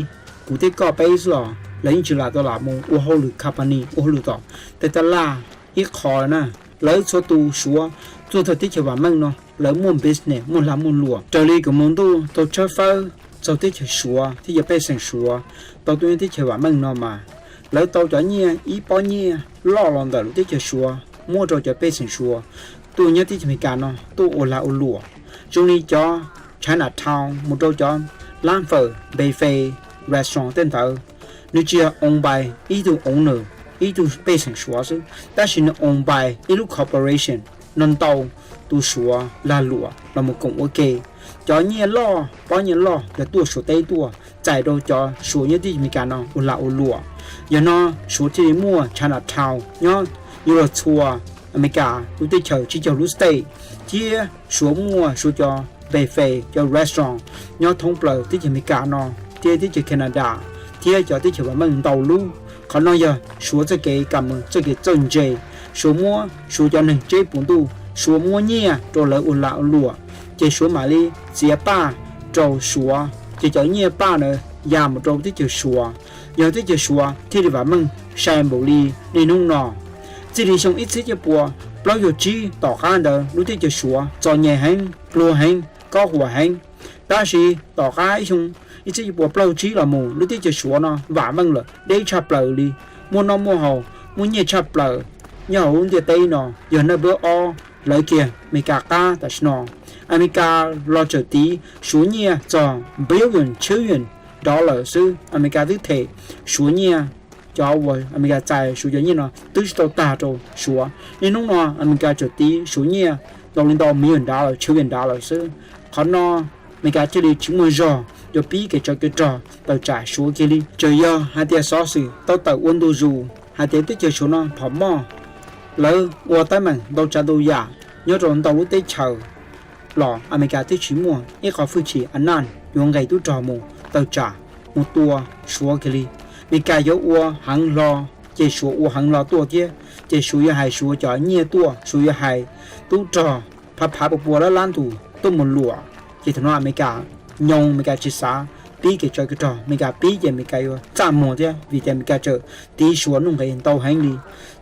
kuv thiab koj peb xwb los lawv yeej tsis lam tau lam mus ua hauj lwm company, ua hauj lwm tom tej tab laj ib qho na. Lawv txhua tus Suav tuaj txog teb chaws vam meej no lawv muaj business, muaj lag muaj luam. Raws li kuv mus ntuj tau tshawb fawb txog teb chaws Suav thiab cov pej xeem Suav tau tuaj nyob teb chaws vam meej no mas lawv tau cov nyiaj ib pob nyiaj loj los ntawm lub teb chaws Suav muab rau cov pej xeem Suav tuaj nyob teb chaws Amelikas no tuaj ua lag ua luam, zoo li cov Chinatown mus rau cov lab fawm, buffet, restaurant tej ntawd. Nws tsis yog owned by ib tug owner, ib tug pej xeem Suav xwb, tab sis nws owned by ib lub corporation no ntau tus Suav lag luam los mus koom ua ke. Cov nyiaj loj, pob nyiaj loj yog tuaj Suav teb tuaj, txais rau cov Suav nyob teb chaws Amelikas no ua lag ua luam. Yog no Suav thiaj li muaj Chinatown nyob yuav luag txhua Amelikas lub teb chaws tsib caug lub state, thiab Suav muaj Suav cov buffet, cov restaurant nyob thoob plaws teb chaws Amelikas no thiab teb chaws Canada thiab cov teb chaws vam meej ntau lub. Qhov no yog Suav txoj kev kam mus txoj kev txawj ntse. Suav muab Suav cov neeg tseb puv ntuj, Suav muab nyiaj rau lawv ua lag ua luam, ces Suav mam li txiav paj rau Suav, ces cov nyiaj paj ntawd ya mus rau teb chaws Suav. Yog teb chaws Suav thiaj li vam meej sai npaum li niaj hnub no. Txij li xyoo ib txhiab cuaj pua plaub caug tsib tom qab ntawd lub teb chaws Suav txom nyem heev, pluag heev, kob huam heev. Tab sis tom qab ib xyoo ib txhiab cuaj pua plaub caug tsib los mus lub teb chaws Suav no vam meej lawm deb tshaj plaws li, muaj noj muaj haus, muaj nyiaj tshaj plaws nyob hauv lub ntiaj teb no. Yog naj npawb ob hlawv kiag Amelikas qab tam sim no. Amelikas los txawm tiv Suav nyiaj txog billion, trillion dollar xwb. Amelikas twb them Suav nyiaj, cov uas Amelikas txais Suav cov nyiaj no twb tsis tau tag rau Suav. Niaj hnub no Amelikas txawm tiv Suav nyiaj ntau li ntau million dollar, trillion dollar xwb. Qhov no Amelikas thiaj li tsis muaj zog yuav pib kev tsov kev rog tawm tsam Suav kiag li. Txawm yog hais tias xov xwm tau tawm ua ntu zus hais tias teb chaws Suav no phom moj, lawv ua teeb meem ntau tsav ntau yam nyob rau ntau lub teb chaws los Amelikas twb tsis muaj ib qho hwj chim a naj yuav nqes tub rog mus tawm tsam mus tua Suav kiag li. Amelikas yuav ua heev hlo, ces Suav ua heev hlo tuaj thiab, ces Suav yuav hais Suav cov nyiaj tuaj, Suav yuav hais tub rog phav phav pua pua lab lab tus tuaj mus luam. Ces thaum no Amelikas nyoos, Amelikas tsis xav pib kev tsov kev rog, Amelikas pib ces Amelikas yuav txaj muag thiab, vim tias Amelikas txawm tiv Suav nuj nqis ntau heev li.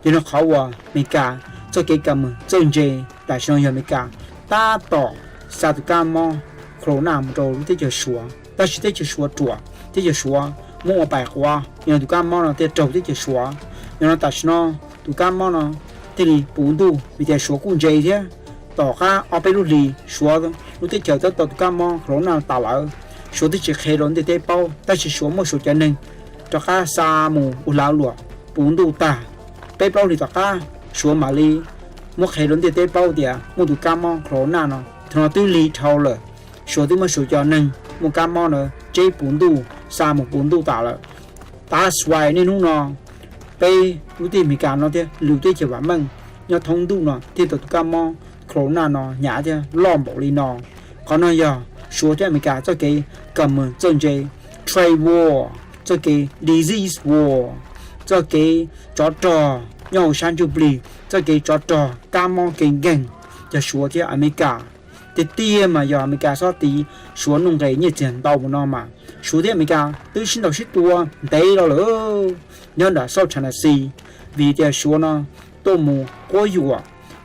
Yog no qhov uas Amelikas txoj kev kam mus txawj ntse tam sim no yog Amelikas tab tom xa tus kab mob corona mus rau lub teb chaws Suav, tab sis teb chaws Suav ruam, teb chaws Suav muab ua pais quav, yog no tus kab mob no thiaj raug teb chaws Suav. Yog no tam sim no tus kab mob no thiaj li puv ntuj, vim tias Suav kuj ntse thiab. Tom qab ob peb lub hlis Suav lub teb chaws twb tau tus kab mob corona tas lawm, Suav twb tsis qhia rau ntiaj teb paub, tab sis Suav muab Suav cov neeg rov qab xa mus ua lag luam puv ntuj tag. Peb plaub hlis tom qab Suav mam li muab qhia rau ntiaj teb paub tias muaj tus kab mob corona no. Thaum no twb lig dhau lawm, Suav twb muab Suav cov neeg muaj kab mob na tseb puv ntuj, xa mus puv ntuj tas lawm. Tab sis niaj hnub no peb lub teb Amelikas no thiab lwm teb chaws vam meej nyob thoob ntuj no thiaj tau tus kab mob corona no hnyav thiab loj npaum li no. Qhov no yog Suav thiab Amelikas txoj kev kam mus txawj ntse, trade war, txoj kev disease war, txoj kev tsov rog nyob hauv sab ntsuj plig, txoj kev tsov rog kab mob kev nkeeg, yog Suav thiab Amelikas. Tiag tiag mas yog Amelikas xob tiv Suav nuj nqis nyiaj txiag ntau mus no mas Suav thiab Amelikas twb sib ntaus sib tua ntev los lawm nyob nram South China Sea, vim tias Suav no tuaj mus quab yuam,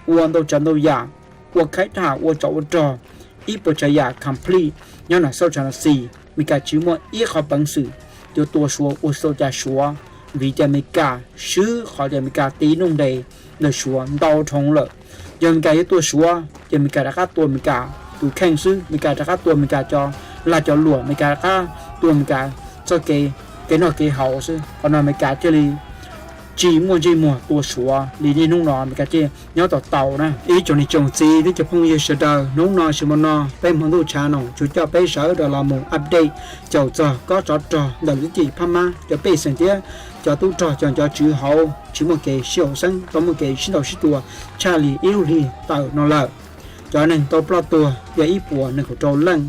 ua ntau tsav ntau yam, ua khaib thaj, ua tsov ua rog, ib puas tsav yam complete nyob nram South China Sea. Amelikas tsis muaj ib qho peev xwm yuav tua Suav ua tsis tau cas Suav, vim tias Amelikas swb qhov tias Amelikas tiv nuj nqis ntawm Suav ntau dhau lawm. Yog Amelikas yuav tua Suav ces Amelikas rov qab tua Amelikas tus kheej xwb, Amelikas rov qab tua Amelikas cov lag cov luam, Amelikas rov qab tua Amelikas txoj kev, kev noj kev haus xwb. Qhov no Amelikas thiaj li tsis muaj ntsej muag tua Suav li niaj hnub no Amelikas thiaj nyob tau tau na. Ib tsoom niam tsoom txiv thiab cov phooj ywg sawv daws, hnub no tsis muaj no peb hmo ntuj tshav no tsuas coj peb sawv daws los mus update caum txog kob tsov rog ntawm lub teb chaws Phab Mab cov pej xeem thiab cov tub rog cov cov tswv hauv tsis muaj kev sib haum xeeb, tau muaj kev sib ntaus sib tua tshaj li ib lub hli tawm no lawm. Cov neeg tau ploj tuag yog ib puas nees nkaum rau leej.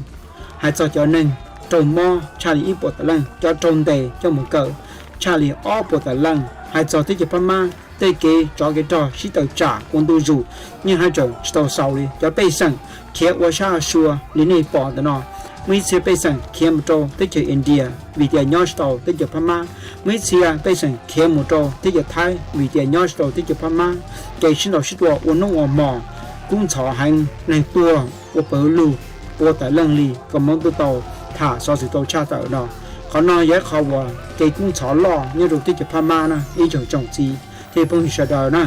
Hais txog cov neeg raug mob tshaj li ib puas tawm leej, cov raug ntes coj mus kawm tshaj li ob puas tawm leej. Hais txog teb chaws Phab Mab tej kev tsov kev rog sib tawm tsam ua ntu zus, yeej haj tseem tsis tau xaus li. Cov pej xeem khiav ua sab sua li nej pom ntawm no, muaj ib txhia pej xeem khiav mus rau teb chaws India vim tias nyob tsis tau teb chaws Phab Mab, muaj ib txhia pej xeem khiav mus rau teb chaws Thaib vim tias nyob tsis tau teb chaws Phab Mab. Kev sib ntaus sib tua ua hnub ua hmo, kub ntxhov heev, neeg tuag ua pawg lug, pua tawm leej li kom mob ntuj tau tham xov xwm tau tshaj tawm no. Qhov no yog ib qho uas kev kub ntxhov loj nyob rau teb chaws Phab Mab na ib tsoom tsoom txiv thiab phooj ywg sawv daws na.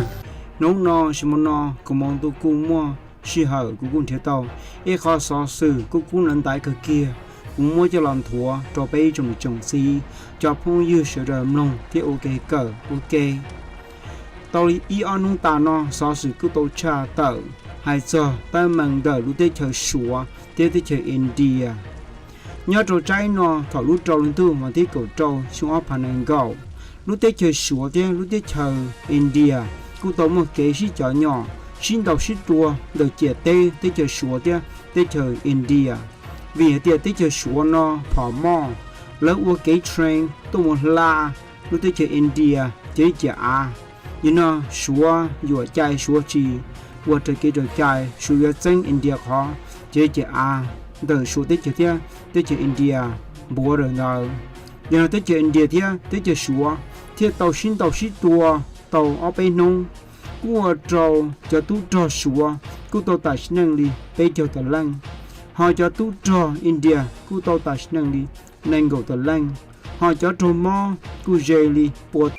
Hnub no tsis muaj no kuv Hmoov Ntuj kuj muaj sij hawm kuv kuj nrhiav tau ib qho xov xwm kub kub ntaiv ntaiv kawg kiag kuv muab coj los nthuav rau peb ib tsoom niam tsoom txiv, cov phooj ywg sawv daws mloog thiab ua kev kawm ua ke. Tau li ib ob hnub tas no xov xwm kuj tau tshaj tawm hais txog teeb meem ntawm lub teb chaws Suav thiab teb chaws India. Nyob rau tsaib no thaum lub rau hli ntuj vas thib kaum rau xyoo ob phav nees nkaum, lub teb chaws Suav thiab lub teb chaws India kuj tau muaj kev sib cov nyom sib ntaus sib tua ntawm ciam teb teb chaws Suav thiab teb chaws India. Vim hais tias teb chaws Suav no phom moj, lawv ua kev train tuaj mus hla lub teb chaws India cia li ciam av. Yog no Suav yuam cai, Suav tsis ua raws kev raws cai, Suav yuav txeeb India qhov cia li ciam av ntawm Suav teb chaws thiab teb chaws India border ntawd. Yog no teb chaws India thiab teb chaws Suav thiaj tau sib ntaus sib tua tau ob peb hnub, kuj ua rau cov tub rog Suav kuj tau tas sim neej li peb caug tawm leej, ho cov tub rog India kuj tau tas sim neej li nees nkaum tawm leej, ho cov raug mob kuj ze li pua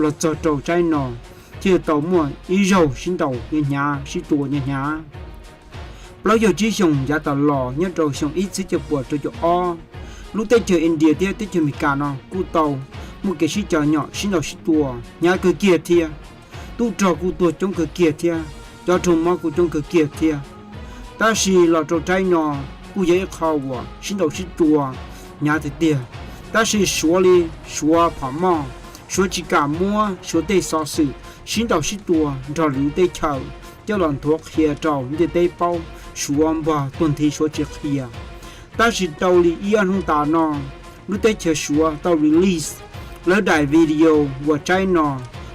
los txog rau tsaib no thiaj tau muaj ib zaug sib ntaus hnyav hnyav sib tua hnyav hnyav. Plaub caug tsib xyoos yav tas los nyob rau xyoo ib txhiab cuaj puas rau caum ob, lub teb chaws India thiab teb chaws Amelikas no kuj tau muaj kev sib cov nyom sib ntaus sib tua hnyav kawg kiag thiab. Tub rog kuj tuag coob kawg kiag thiab, cov raug mob kuj coob kawg kiag thiab. Tab sis los rau tsaib no kuj yog ib qho uas sib ntaus sib tua hnyav tiag tiag. Tab sis Suav li Suav phom moj, Suav tsis kam muab Suav tej xov xwm sib ntaus sib tua nrog lwm teb chaws coj los nthuav qhia rau ntiaj teb paub, Suav npog tuag nthi Suav tsis qhia. Tab sis tau li ib ob hnub tas no, lub teb chaws Suav tau release lawv daim video uas tsaib no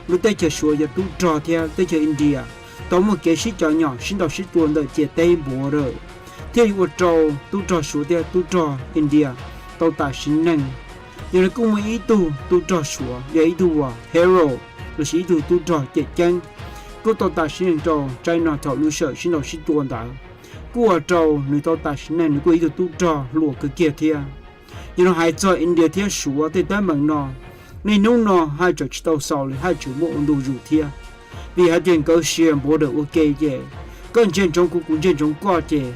lub teb chaws Suav yog tub rog thiab teb chaws India tau muaj kev sib cov nyom sib ntaus sib tua ntawm ciam teb border, thiaj li ua rau tub rog Suav thiab tub rog India tau tas sim neej. Yog li kuj muaj ib tug tub rog Suav yog ib tug uas hero lossis ib tug tub rog cawm ceeb kuj tau tas sim neej rau tsaib no thaum lub sij hawm sib ntaus sib tua ntawd, kuj ua rau nws tau tas sim neej, nws kuj ib tug tub rog hluas kawg kiag thiab. Yog no hais txog India thiab Suav tej teeb meem no, niaj hnub no haj tseem tsis tau xaus li, haj tseem muaj ua ntu zus thiab. Vim hais tias nkawd share border ua ke ces koj ntsia ntsoov kuv, kuv ntsia ntsoov koj ces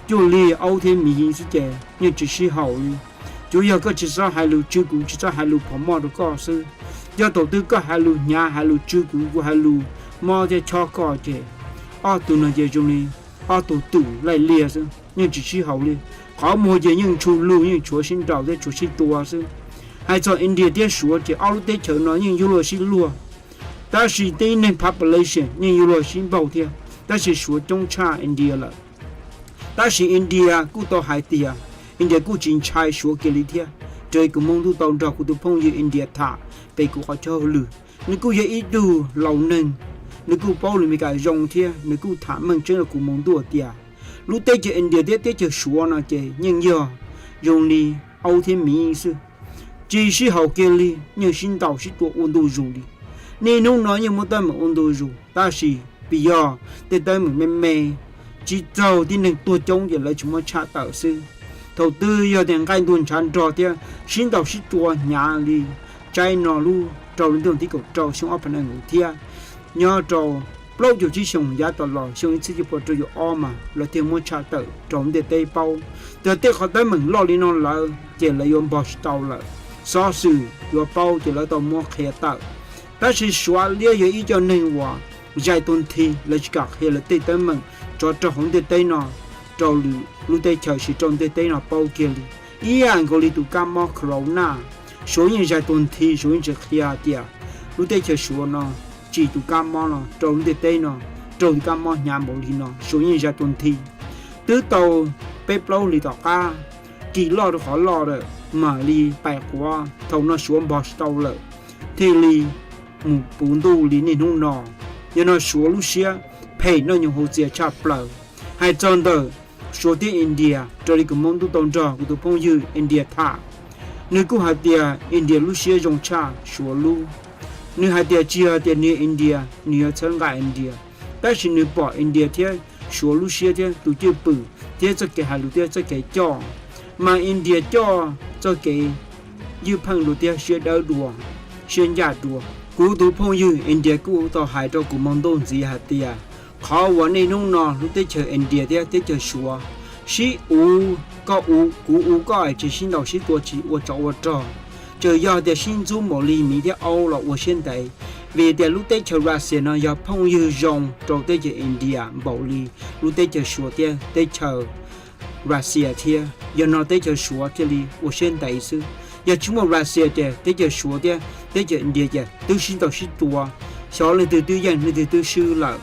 cuag li aub thiab miv xwb ces yeej tsis sib haum li. Tsuas yog koj tsis txhob hais lus tsw kuv, tsis txhob hais lus phom moj rau koj xwb. Yog thaum twg koj hais lus hnyav, hais lus tsw kuv, kuv hais lus mob thiab chob koj ces ob tug no ces zoo li ob tug twm laij liaj xwb, yeej tsis sib haum li. Qhov muag ces yeej tshuav lug, yeej tshuav sib nraus thiab tshuav sib tua xwb. Hais txog India thiab Suav ces ob lub teb chaws no yeej yuav luag sib luag, tab sis tib neeg population yeej yuav luag sib npaug thiab, tab sis Suav coob tshaj India lawm. Tab sis India kuj tau hais tias India kuj tsis ntshai Suav kiag li thiab. Raws li kuv Hmoob Ntuj tau nrog kuv tus phooj ywg India tham pem kuv qhov chaw hauj lwm, nws kuj yog ib tug laus neeg, nws kuj paub lus Meskas zoo thiab nws kuj tham meej tseeb rau kuv Hmoob Ntuj tias lub teb chaws India thiab teb chaws Suav no ces yeej yog zoo li aub thiab miv xwb, tsis sib haum kiag li, yeej sib ntaus sib tua ua ntu zus li. Niaj hnub no yeej muaj teeb meem ua ntu zus, tab sis vim yog tej teeb meem me me, tsis txaus tib neeg tuag coob ces lawv tsis muab tshaj tawm xwb. Thaum twg yog tias nqaij ntuag ntshav nrog thiab sib ntaus sib tua hnyav li tsaib no lub rau li ntuj tib kaum rau xyoo ob phav nees nkaum thiab nyob rau plaub caug tsib xyoo yav tom los xyoo ib txhiab cuaj pua rau caum ob mas lawv thiaj muab tshaj tawm rau ntiaj teb paub. Txog tej qhov teeb meem loj li no lawm ces lawv yuav npog tsis tau lawm, xov xwm yuav paub ces lawv tau muab qhia tawm. Tab sis Suav liab yog ib co neeg uas zais tus nthi, lawv tsis kam qhia lawv tej teeb meem tsov rog hauv ntiaj teb no rau lub teb chaws, sis rau ntiaj teb no paub kiag li. Ib yam nkaus li tus kab mob corona, Suav yeej zais tus nthi, Suav yeej tsis qhia tias lub teb chaws Suav no tsim tus kab mob no rau lub ntiaj teb no, raug tus kab mob hnyav npaum li no, Suav yeej zais tus nthi. Twb tau peb plaub hlis tom qab, kis loj rau qhov loj lawm mam li pais quav, thaum no Suav npog tsis tau lawm, thiaj li mus puv ntuj li niaj hnub no. Yog no Suav lub siab phem noj nyoos hauv txias tshaj plaws. Hais txog ntawm Suav thiab India, raws li kuv hmoov ntuj tau nrog kuv tus phooj ywg India tham, nws kuj hais tias India lub siab zoo tshaj Suav lub. Nws hais tias tsis yog tias nws yog India nws yuav txhawb nqa India, tab sis nws pom India thiab Suav lub siab thiab tus cwj pwm thiab txoj kev hais lus thiab txoj kev coj, mas India coj txoj kev ywj pheej dua thiab siab dawb dua, siab ncaj dua. Kuv tus phooj ywg India kuj tau hais rau kuv hmoov ntuj ntxiv hais tias qhov uas niaj hnub no lub teb chaws India thiab teb chaws Suav sib uv, koj uv kuv uv koj es tsis sib ntaus sib tua tsis ua tsov ua rog, tsuas yog tias sib ntxub npaum li miv thiab aub los ua siab ntev. Vim tias lub teb chaws Russia no yog phooj ywg zoo rau teb chaws India npaum li lub teb chaws Suav thiab teb chaws Russia thiab. Yog no teb chaws Suav thiaj li ua siab ntev xwb. Yog tsis muaj Russia ces teb chaws Suav thiab teb chaws India ces twb sib ntaus sib tua, xyov leej twg twb yeej leej twg twb swb lawm.